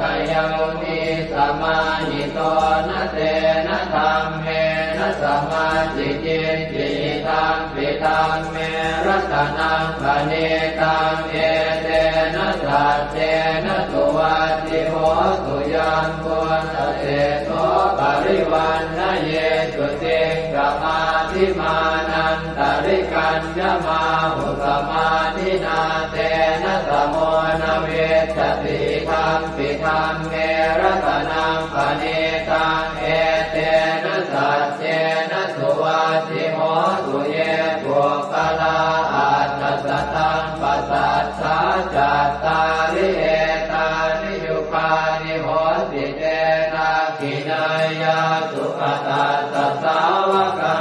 sakyamunī samāhito na tena dhammena samatthi kiñci idampi dhamme ratanaṃ paṇītaṃ etena saccena suvatthi hotu. Yambuddhaseṭṭho parivaṇṇayī suciṃ samādhimānantarikaññamāhu samādhinā tena samo na vijjati idampi dhamme ratanaṃ paṇītaṃ etena saccena suvatthi hotu. Ye puggalā aṭṭha sataṃ pasaṭṭhā cattāri etāni yugāni honti te dakkhiṇeyyā sugatassa sāvakā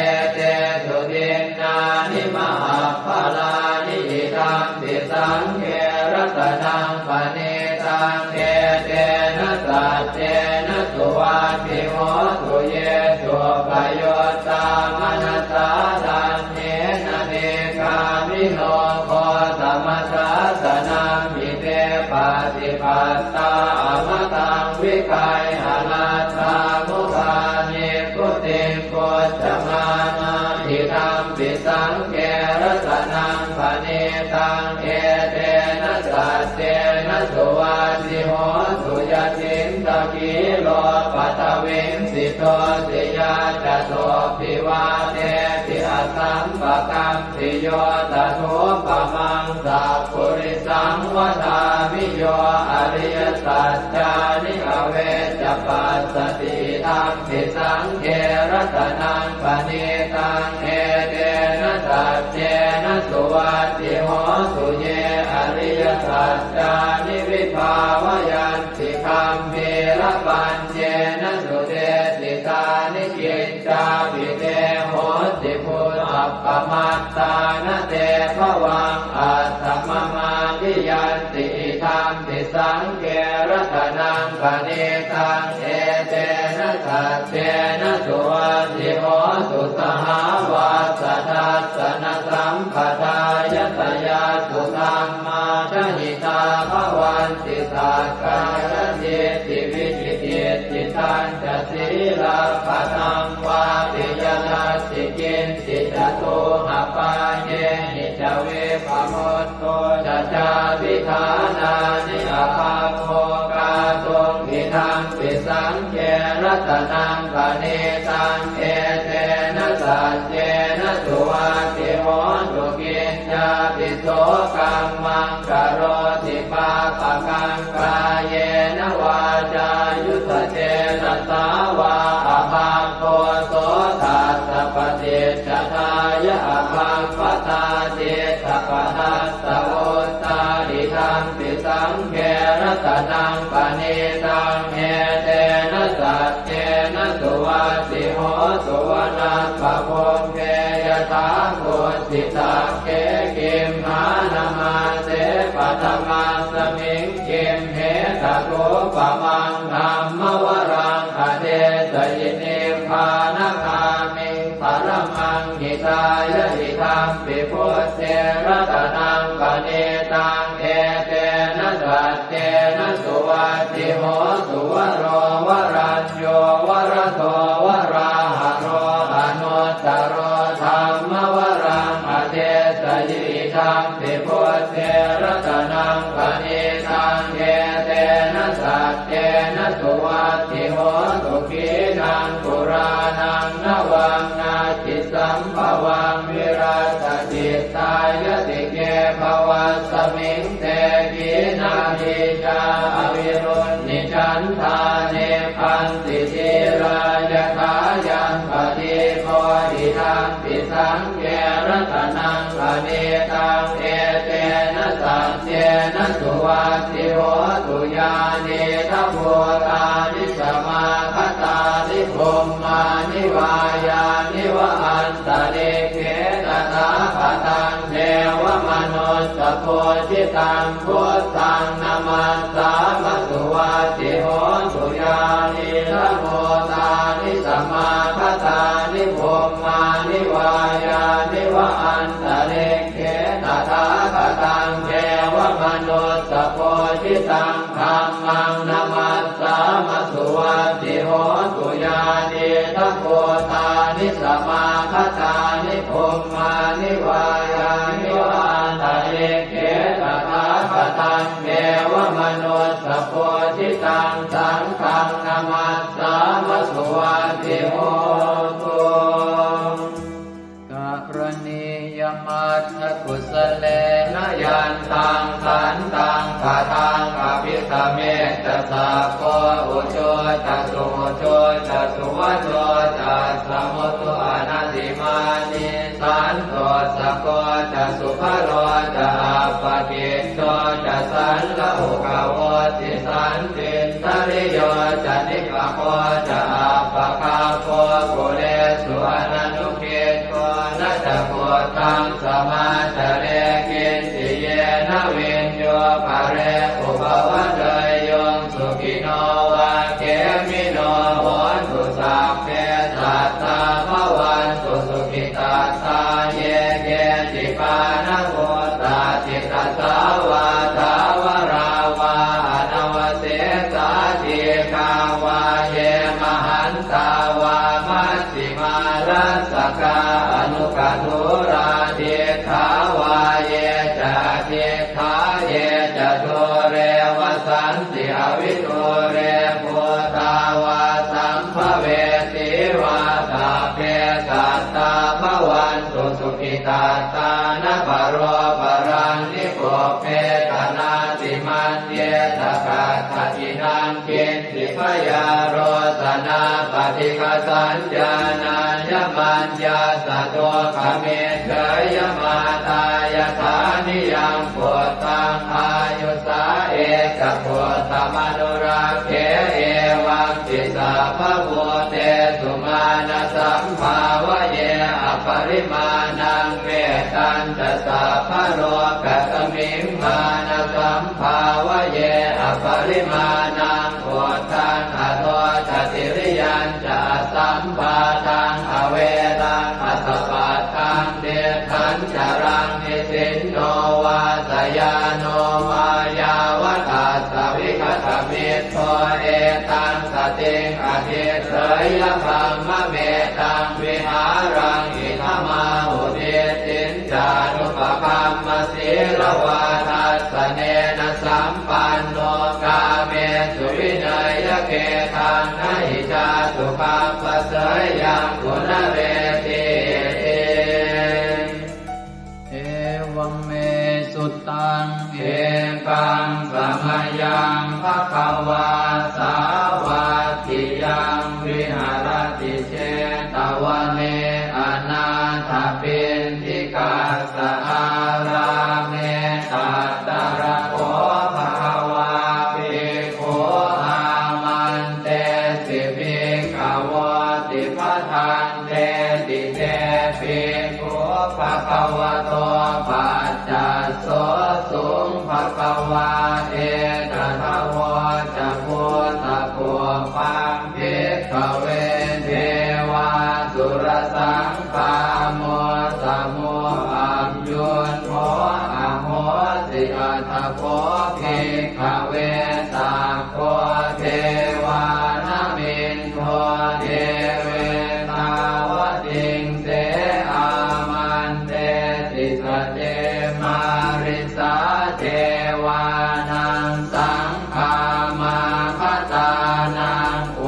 etesu dinnāni mahapphalāni idampi saṅghe ratanaṃ paṇītaṃ etena saccena suvatthi hotu. Ye suppayuttā manasā daḷhena nikkāmino gotamasāsanamhi te pattipattā amataṃ vigayha laddhā mudhā nibbutiṃ bhuñjamānā idampi saṅghe ratanaṃ paṇītaṃ etena saccena suvatthi hotu. Yacittakhīlo paṭhaviṃ sito siyā catubbhi vātebhi asampakampiyo tathūpamaṃ sappurisaṃ vadāmi yo ariyasaccāni avecca passati idampi saṅghe ratanaṃ paṇītaṃ etena saccena suvatthi hotu. Ye ariyasaccāni vibhāvayanti gambhīrapaññena sudesitāni kiccāpi te honti bhusappamattā na te bhavaṃ aṭṭhamamādiyanti idampi saṅghe ratanaṃ paṇītaṃ etena saccena suvatthi hotu. Sahāvassa dassanasampadāya tayassu dhammā jahitā bhavanti sakkāyadiṭṭhi vicikicchitañca sīlabbataṃ vāpi yadatthi kiñci catūhapāyehi ca vippamutto ca cābhiṭhānāni abhabbo kātuṃ idampi saṅghe ratanaṃ paṇītaṃ etena saccena suvatthi hotu. Kiñcāpi so kammaṃ karoti pāpakaṃ kāyena vācāyuda cetasā vā abhabbo so tassa paṭicchadāya abhabbatā cittapadassavutthā idampi saṅghe ratanaṃ paṇītaṃ etena saccena suvatthi hotu. Vanappagumbe yathā kussisagge gimhānamāse paṭhamasmiṃ gimhe tathūpamaṃ dhammavaraṃ adesayi nibbānagāmiṃ paramaṃ hitāya idampi buddhe ratanaṃ paṇītaṃ etena saccena suvatthi hotu. Varo varañño varado varāharo anuttaro dhammavaraṃ adesayi idampi buddhe ratanaṃ paṇītaṃ etena saccena suvatthi hotu. Khīṇaṃ purāṇaṃ navaṃ natthi sambhavaṃ virattacittāyatike bhavasmiṃ te Nīcā avirūḷhichandā nibbanti dhīrā yathāyaṃ padīpo idampi saṅghe ratanaṃ paṇītaṃ etena saccena suvatthi hotu. Yānīdha bhūtāni samāgatāni bhummāni vā yāni va antalikkhe tathāgataṃ devamanussapūjitaṃ buddhaṃ namassāma suvatthi hotu. Yānīdha bhūtāni samāgatāni bhummāni vā yāni va antalikkhe tathāgataṃ devamanussapūjitaṃ dhammaṃ namassāma suvatthi hotu. Yānīdha bhūtāni samāgatāni bhummāni vā yāni va antalikkhe tathāgataṃ devamanussapūjitaṃ saṅghaṃ namassāma suvatthi hotu. Karaṇīyamatthakusalena yantaṃ santaṃ padaṃ abhisamecca sakko ujū ca suhujū ca suvaco cassa mudu anatimānī santussako ca subharo ca appakicco ca sallahukavutti santindriyo ca nipako ca appagabbho kulesu ananu giddho. Na ca khuddaṃ samācare kiñci yena viññū pare upavadeyyuṃ. Sukhino vā khemino hontu sabbe sattā bhavantu sukhitattā. Ye keci pāṇabhūtatthi tasā vā thāvarā vā anavasesā dīghā vā ye mahantā vā maj jhimā rassakā aṇukathūlā diṭṭhā vā ye ca adiṭṭhā ye ca dūre vasanti avidūre bhūtā vā sambhavesī vā sabbe sattā bhavantu sukhitattā. Na paro paraṃ nikubbetha nātimaññetha katthaci naṃ kiñ ci byārosanā paṭighasaññā nāññamaññassa dukkhamiccheyya. Mātā yathā niyaṃ puttaṃ āyusā ekaputtamanurakkhe evampi sabbabhūtesu mānasambhāvaye aparimāṇaṃ. Mettañca sabbalokasmiṃ mānasambhāvaye aparimāṇaṃ uddhaṃ adho ca tiriyañca asambādhaṃ averaṃ asapattaṃ. Tiṭṭhañcaraṃ nisinno vā sayāno vā yāvatassa vigatamiddho etaṃ satiṃ adhiṭṭheyya brahmametaṃ vihāraṃ idhamāhu. Diṭṭhiñ ca anupagamma sīlavā dassanena sampanno kāmesu vineyya gedhaṃ na hi jātu gabbhaseyyaṃ punaretīti. Evaṃ me sutaṃ. Ekaṃ samayaṃ bhagavā sāvatthiyaṃ viharati jetavane anāthapiṇḍikassa ārāme. Tatra kho bhagavā bhikkhū āmantesi bhikkhavoti. Bhadanteti te bhikkhū bhagavato paccassosuṃ. Bhagavā etadavoca: Bhūtapubbaṃ bhikkhave devāsurasaṅgāmo samūhayuṭṭho ahosi. Atha kho bhikkhave sakko devānamindo devetāvatiṃse āmantesi. Sace mārisā devānaṃ saṅ gāmāgatānaṃ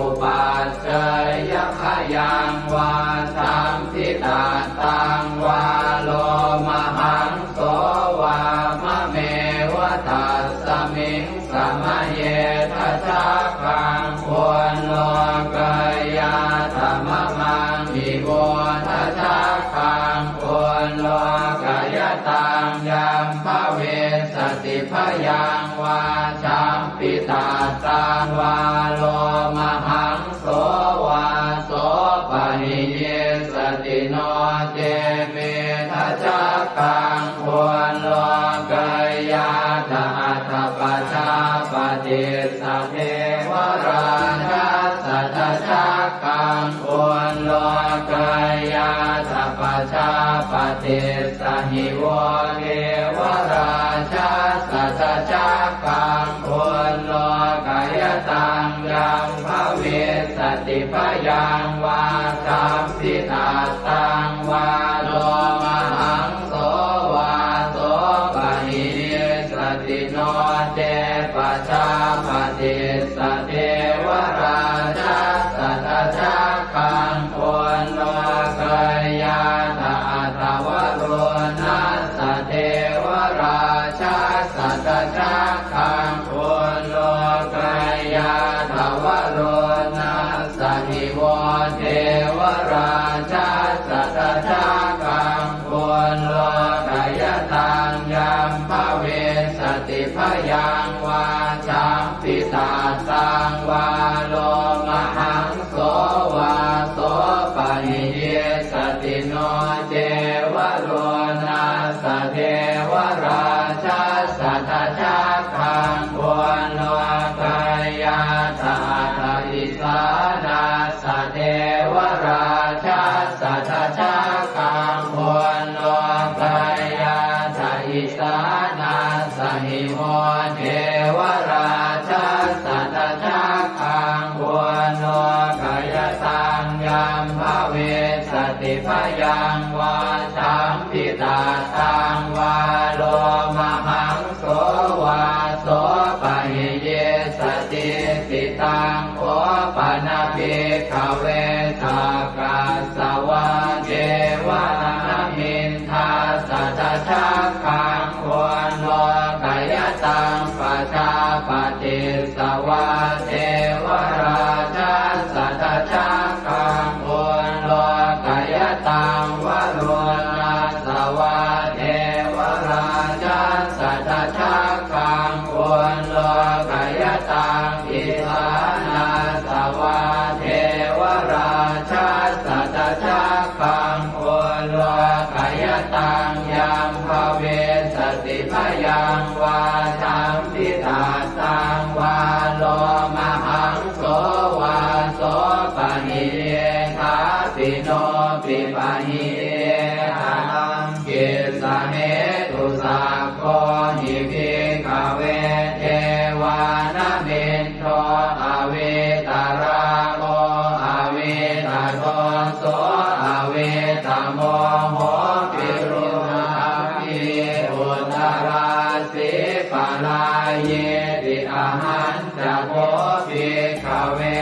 upajjeyya, khayaṃ vā canditattaṃ vā lomahaṃso vā mameva tassa Miṃ samaye dajaggaṃ ullokayātha mamaṃ ivo dajaggaṃ ullokayataṃ yaṃ bhavissati bhayaṃ vā champittattaṃ vā lomahaṃso vā sopahiyissati no ce me dajaggaṃ ullokayātha atha pajāpatissa devarājassa dajaggaṃ ullokayātha pajāpatissa hi vo devarājassa dajaggaṃ ullokayataṃ yaṃ bhavissati bhayaṃ vā champittattaṃ vā lomahaṃso vā sopahiyissati no ce pajāpatissa devarājassa dajaggaṃ ullokayātha atha varuṇassa devarājassa dajaggaṃ ullokayātha varuṇassa hi vo devarājassa dajaggaṃ ullokayataṃ yaṃ bhavissati bhayaṃ vā champittattaṃ vā lomahaṃso vā sopahiyissati no ce varuṇassa devarājassa dajaggaṃ ullokayātha atha isānassa devarājassa dajaggaṃ ullokayātha isānassa hi vo devarājassa dajaggaṃ ullokayataṃ yaṃ bhavissati bhayaṃ vā champittattaṃ vā lomahaṃso vā sopahiyissati. Taṃ kho pana bhikkhave sakkas savā devanāmiṃ dassa dajaggaṃ ullokayataṃ pajāpatissa vā devarājassa dajaggaṃ ullokayataṃ varuṇassa vā devarājassa dajaggaṃ ullokayataṃ isānassa vā devarājassa dajaggaṃ ullokayataṃ yaṃ bhavissati bhayaṃ vā champittattaṃ vā lomahaṃso vā sopahiyye thāpi no pipahiye ataṃ kissa hetu. Sakko hi bhikkhave devānamindo avītarāgo avītadoso avītamoho virūḷhakī uttarāsī parāyīti. Ahañ ca kho bhikkhave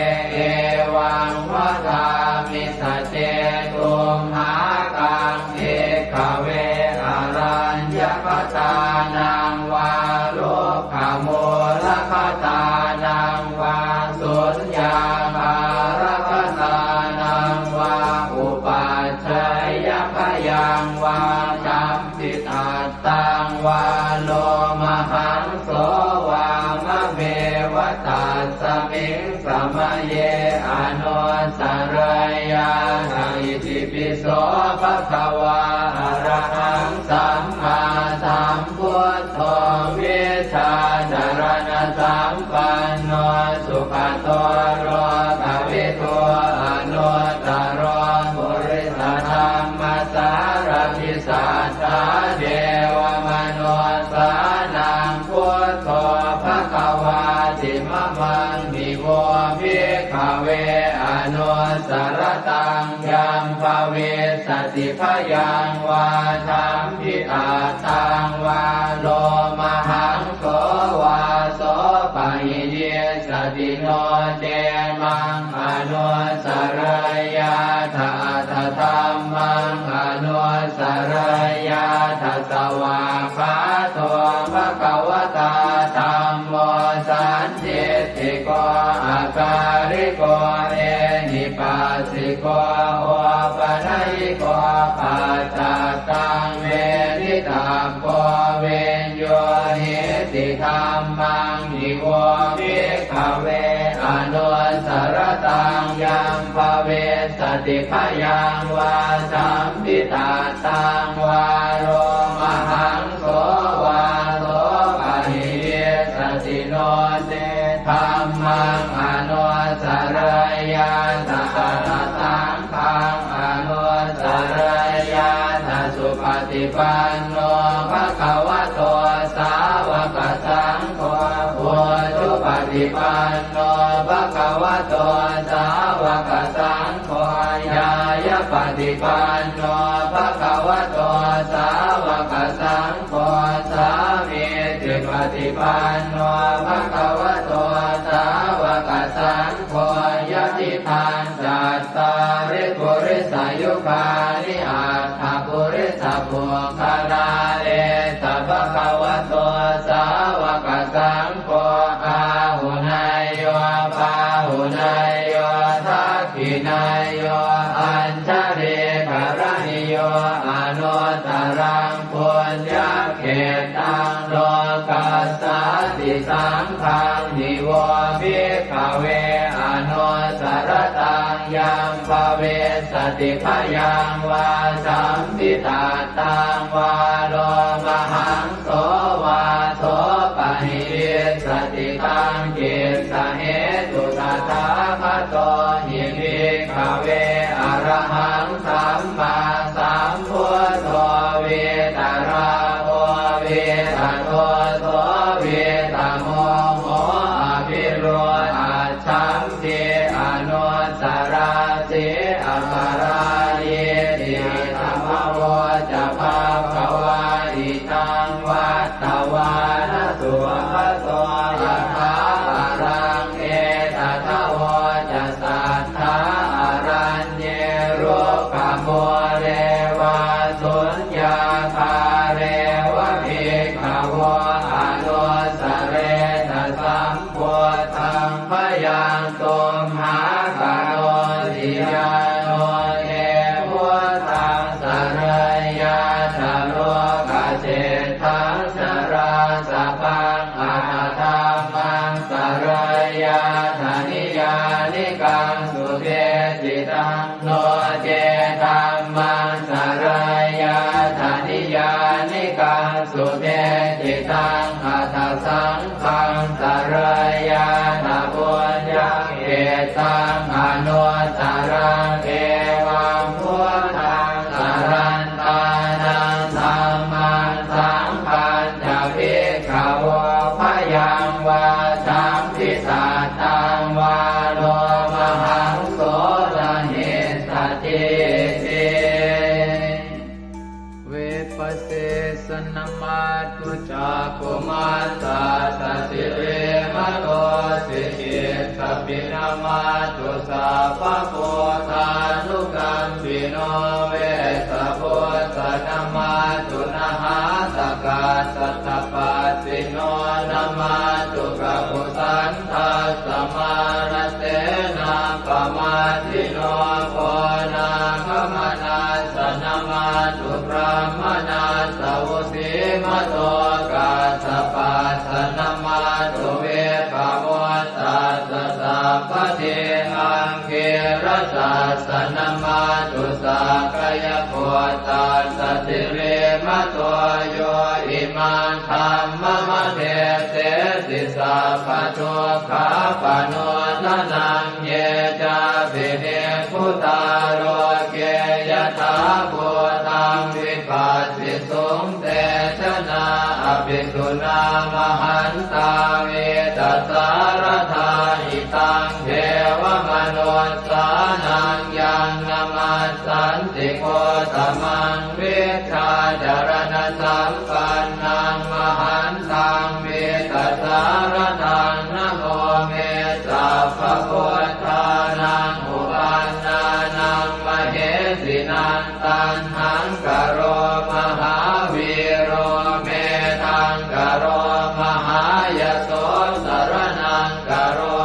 evaṃ vadāmi: sace tumhākaṃ bhikkhave araññakatānaṃ vā rukkhamūlakatānaṃ vā suññāgārakatānaṃ vā upajjhāyabhayaṃ vā champittattaṃ vā lomahaṃso vā mameva tasmiṃ samaye anussarayyātha. Itipi so bhagavā arahaṃ sammāsambuddho vijjācaraṇasampanno sugato lokavidū anuttaro purisadammasārathi satthā devamanussānaṃ buddho bhagavāti. Mamaṃ hi vo bhikkhave anussarattaṃ yaṃ bhavissati bhayaṃ vā champittattaṃ vā lomahaṃso vā sopahiyissati no ce maṃ anussarayyātha atha dhammaṃ anussarayyātha. Svākkhāto bhagavatā dham ko akāliko ehipassiko opanayiko paccattaṃ veditabbo viññūhīti. Dhammaṃ hi vo bhikkhave anussarattaṃ yaṃ bhavissati bhayaṃ vā champidattaṃ vā lomahaṃ so vā so pahīvissati no ce dhammaṃ anussarayyātha atha saṅghaṃ anussarayyātha. Supaṭipanno bhagavato sāvakasaṅgho ujupaṭipanno bhagavato sāvakasaṅgho ñāyapaṭipanno bhagavato sāvakasaṅgho sāmīcipaṭipanno bhagavato sāvakasaṅgho yadidaṃ cattāri purisayugāni aṭṭha purisapuggalā esa bhagavato sāvakasaṅgho āhuneyyo pāhuneyyo dakkhiṇeyyo añjalikaraṇīyo anuttaraṃ puññakkhettaṃ lokassāti. Saṅghaṃ hi vo bhikkhave anussarattaṃ yaṃ bhavissati bhayaṃ vā champidattaṃ vā lomahaṃ so vā so pahīvissati taṃ kissa hetu. Tathāgato hi bhikkhave arahaṃ sammāsambuddho vītarāgo vītadoso vītamoho avirūḷhaccham pī anussarāsi aparājīti. Idamavoca bhagavā idaṃ vattvāna sugato yathābalaṃ etadavoca satthā araññe rukkhamūle vā suññāgāre va bhikkhavo anussaretha sam buddhaṃ bhayaṃ tumhākarosi. Yāno te buddhaṃ sarayyātha lokaseṭṭhaṃ carāsabhaṃ atha dhammaṃ sarayyātha niyyānikaṃ subheccidaṃ no ce dhammaṃ sarayyātha niyyānikaṃ subheccidaṃ atha saṅghaṃ sarayyātha puññakkhettaṃ anuttaraṃ. Evaṃ buddhaṃ sarantānaṃ dhammaṃ saṅghañca bhikkhavo bhayaṃ vā champidattaṃ vā lomahaṃso na hissatiti. Vippassissa namatthu cakkhumantassa sirīmato sikhissapi namatthu sabbabuddhānukampino vessabhussa namatthu nhātakassa tapassino namatthu kakusandhassa mārasenappamaddino konāgamanassa namatthu brāhmaṇassa vusīmato kassapassa namatthu vippamuttassa sabbadhi aṅgīrasassa namatthu sakyaputtassa sirīmato yo imaṃ dhammamādesesi sabbadukkhāpanūdanaṃ. Ye cāpi nibbutā loke yathābhūtaṃ vipassisuṃ te janā apisuṇā mahantā vītasāradā. Idaṃ devamanussānaṃ yaṃ namassanti Gotamaṃ vijjācaraṇasampannaṃ mahantaṃ vītasāradaṃ. Namo me sabbabuddhānaṃ uppannānaṃ mahesinaṃ. Taṇhaṅkaro mahāvīro medhaṅkaro mahāyaso saraṇaṅkaro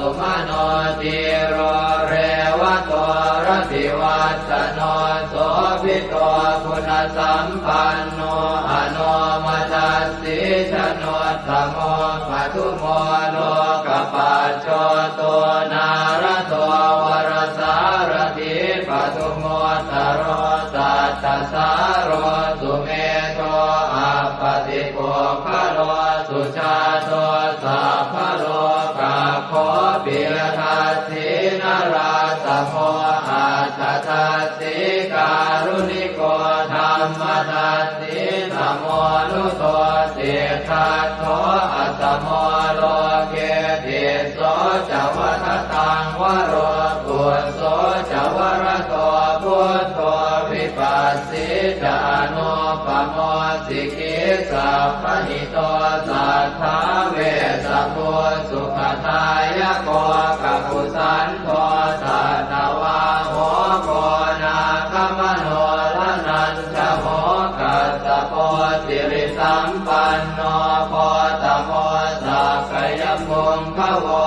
sumano dhīro revato rativassano sobhito guṇasampanno anomadassī januttamo padumo lokapajjoto nārado varasārathī padumu ttaro sattasāro sumedho appatipuggalo sujāto sabbalokaggo piyadassī narāsamo atthadassī kāruṇiko dhammadassī tamonudo siddhattho asamo loke tisso ca vadataṃ varo phusso ca varado buddho vipassī ca anūpamo sikhī sabbahito satthā vessabhū sukhadāyako kakusandho satthavāho koṇāgamano dhananjavo kassapo sirisampanno gotamo sakyapuṅgavo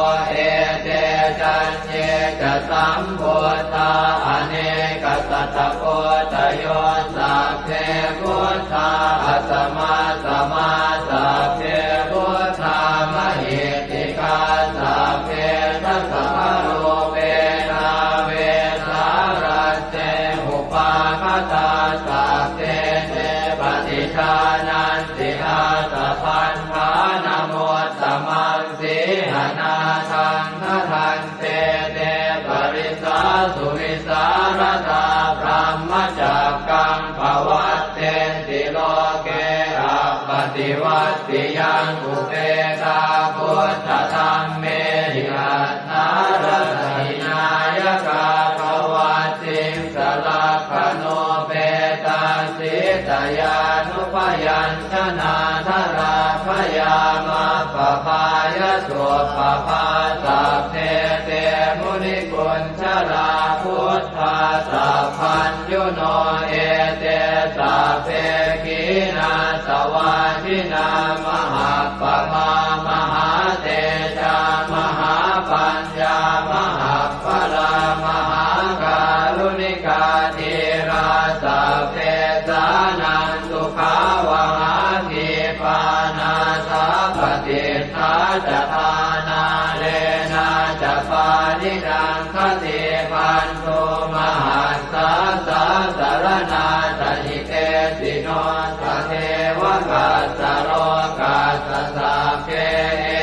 ete caññe ca sambuddhā anekasatakoṭayo sabbe buddhā asamasamā sabbe buddhā mahiddhikā sabbe dasabalūpena vesālā te upāgatā sabbe te paṭijānanti ātappamāṇamuttamaṃ sīhanāthaṃ bhaddante te parisā suvisāradā brahmacakkaṃ pavattenti loke appaṭivattiyaṃ upekkkhā buddhadhammehi aṭṭhārasa hināyakā pavatsiṃsa lakkhaṇūpetā sītayanupayañjanādharā bhayamappabbāya suppabhā sabbe te munikuñjarā buddhā sabbaññuno ete sabbe khīṇāsavā jinā mahappamā mahātejā mahāpaññā mahappalā mahākāruṇikā dhīrā sabbesānaṃ sukhāvahā khīpā nāthapaṭiṭṭhā ca dhānālena ca pāṇinaṃ khatībhantū mahassā sāsaraṇā ca hitesino tatheva kassa lokassa sabbe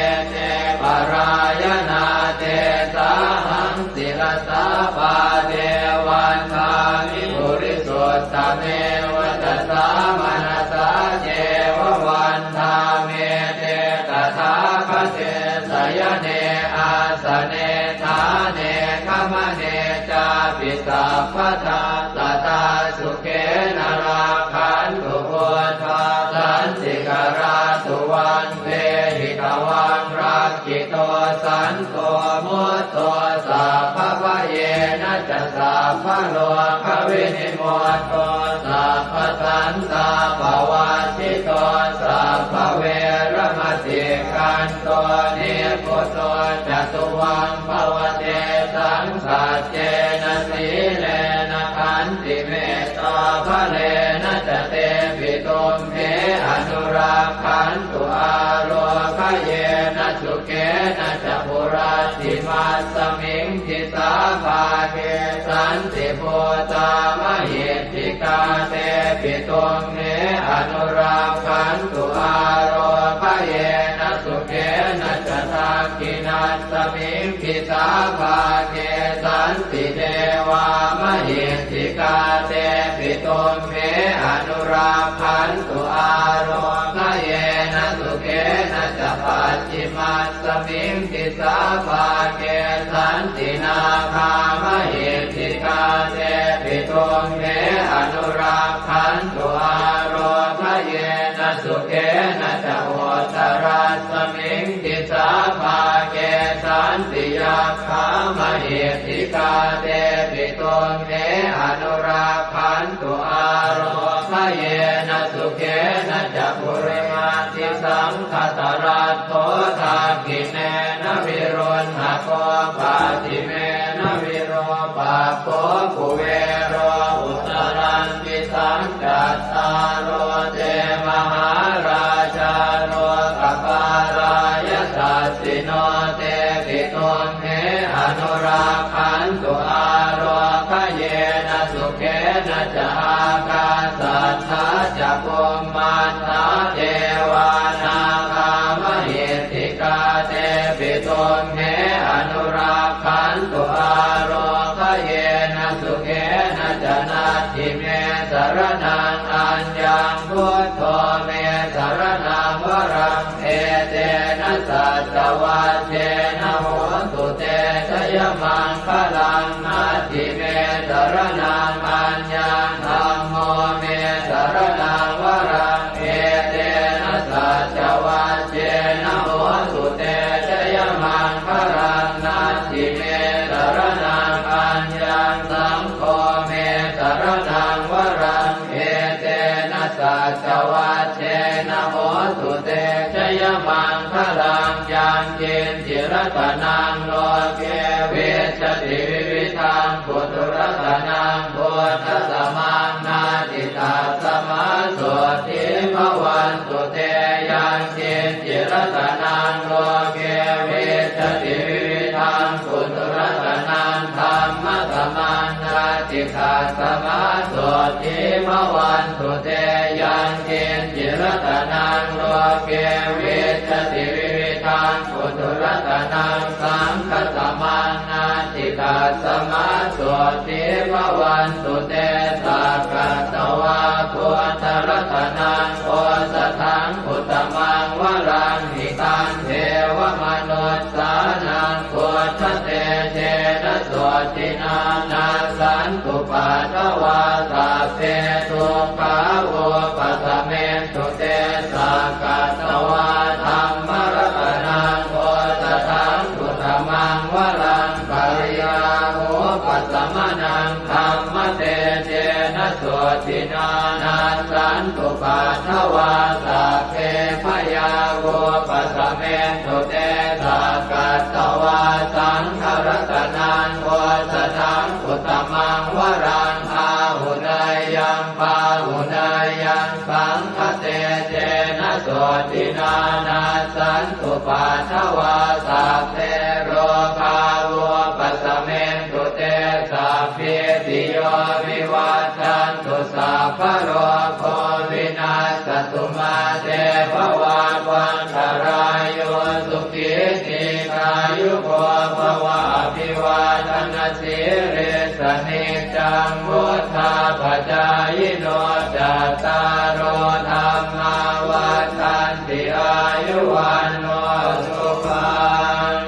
ete parāyanā tesāhaṃ sirasā pāde vandāmi purisuttame vacasā manasā ceva vandāmete tathāgate sayane āsane ṭhāne gamane cāpi sabbadā sadā sukhena rakkhantu buddhā santikarā suvaṃ dehi tvaṃ rakkhito santo mutto sabbabhayena ca sabbarogavinimutto sabbasantāpavajjito sabbaveramatikkanto nibbuto ca tuvaṃ bhava tesaṃ saccena sīlena khantimettābalena ca tepi tumhe anurakkhantu ārogyena sukhena ca hurattimasmiṃ disā bhāge santibhūtā mahiddhikā tepi tumhe anurakkhantu ārogyena sukhena ca dakkhiṇa smiṃ disā bhāge santi devā mahiddhikā tepi tumhe anurakkhantu ārogyena sukhena ca pacchimasmiṃ disā bhāge santi nāgā mahiddhikā tepi tumhe anurakkhantu ārogyena sukhena ca uttarasmiṃ disā bhāge santi yakkhā mahiddhikā tepi tumhe anurakkhantu ārogyena yena sukhena ca purimaṃ. Disaṃ dhataraṭṭho dakkhiṇena viruḷhako pacchimena virūpakkho kuvero uttaraṃ disaṃ. Cattāro te mahārājā lokapālā yasassino tepi tumhe anurakkhantu ālokayena sukhena ca. Ākāsaṭṭhā ca bhummaṭṭhā devā nāgā mahiddhikā tepi tumhe anurakkhantu ālokayena sukhena ca. Natthi me saraṇaṃ aññaṃ, buddho me saraṇaṃ varaṃ, etena saccavajjena hotu te jayamaṅgalaṃ. Natthi me saraṇaṃ aññaṃ, dhammo me saraṇaṃ varaṃ, etena saccavajjena hotu te jayamaṅgalaṃ. Natthi me saraṇaṃ aññaṃ, saṅgho me saraṇaṃ varaṃ, etena saccavajjena hotu te jayamaṅgalaṃ. Yaṅkiñci ratanaṃ loke vijjati vividhaṃ puthu, ratanaṃ buddhasamaṃ natthi, tasmā sotthī bhavantu te. Yaṅkiñci ratanaṃ loke vijjati vividhaṃ puthu, ratanaṃ dhammasamaṃ natthi, tasmā sotthī bhavantu te. Yaṅkiñci ratanaṃ loke vijjati vividhaṃ puthu, ratanaṃ saṅghasamaṃ natthi, tasmā sotthī bhavantu te. Sakkatvā buddharatanaṃ osathaṃ uttamaṃ varaṃ, hitaṃ devamanussānaṃ buddhatejena sotthinā, nassantupaddavā sabbe dukkhā vūpasamentu te. Sakkatvā dhammaratanaṃ osathaṃ uttamaṃ varaṃ, pariḷāhūpasamanaṃ dhammatejena sotthinā, nassantupaddavā sabbe bhayā vūpasamentu te. Sakkatvā saṅgharatanaṃ osathaṃ uttamaṃ varaṃ, āhuneyyaṃ pāhuneyyaṃ saṅghatejena sotthinā, nassantupaddavā sabbe rogā vūpasamentu te. Sabbītiyo vivajjantu, sabbarogo vinassatu, mā te bhavatvantarāyo, sukhī dīghāyuko bhava. Abhivādanasīlissa niccaṃ vuḍḍhāpacāyino, cattāro dhammā vaḍḍhanti, āyu vaṇṇo sukhaṃ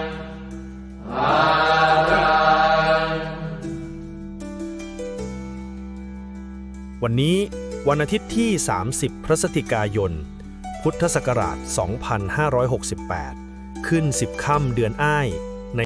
balaṃ. วันนี้วันอาทิตย์ที่ สามสิบ พฤศจิกายน พุทธศักราช สองพันห้าร้อยหกสิบแปด ขึ้น สิบ ค่ำเดือนอ้าย ใน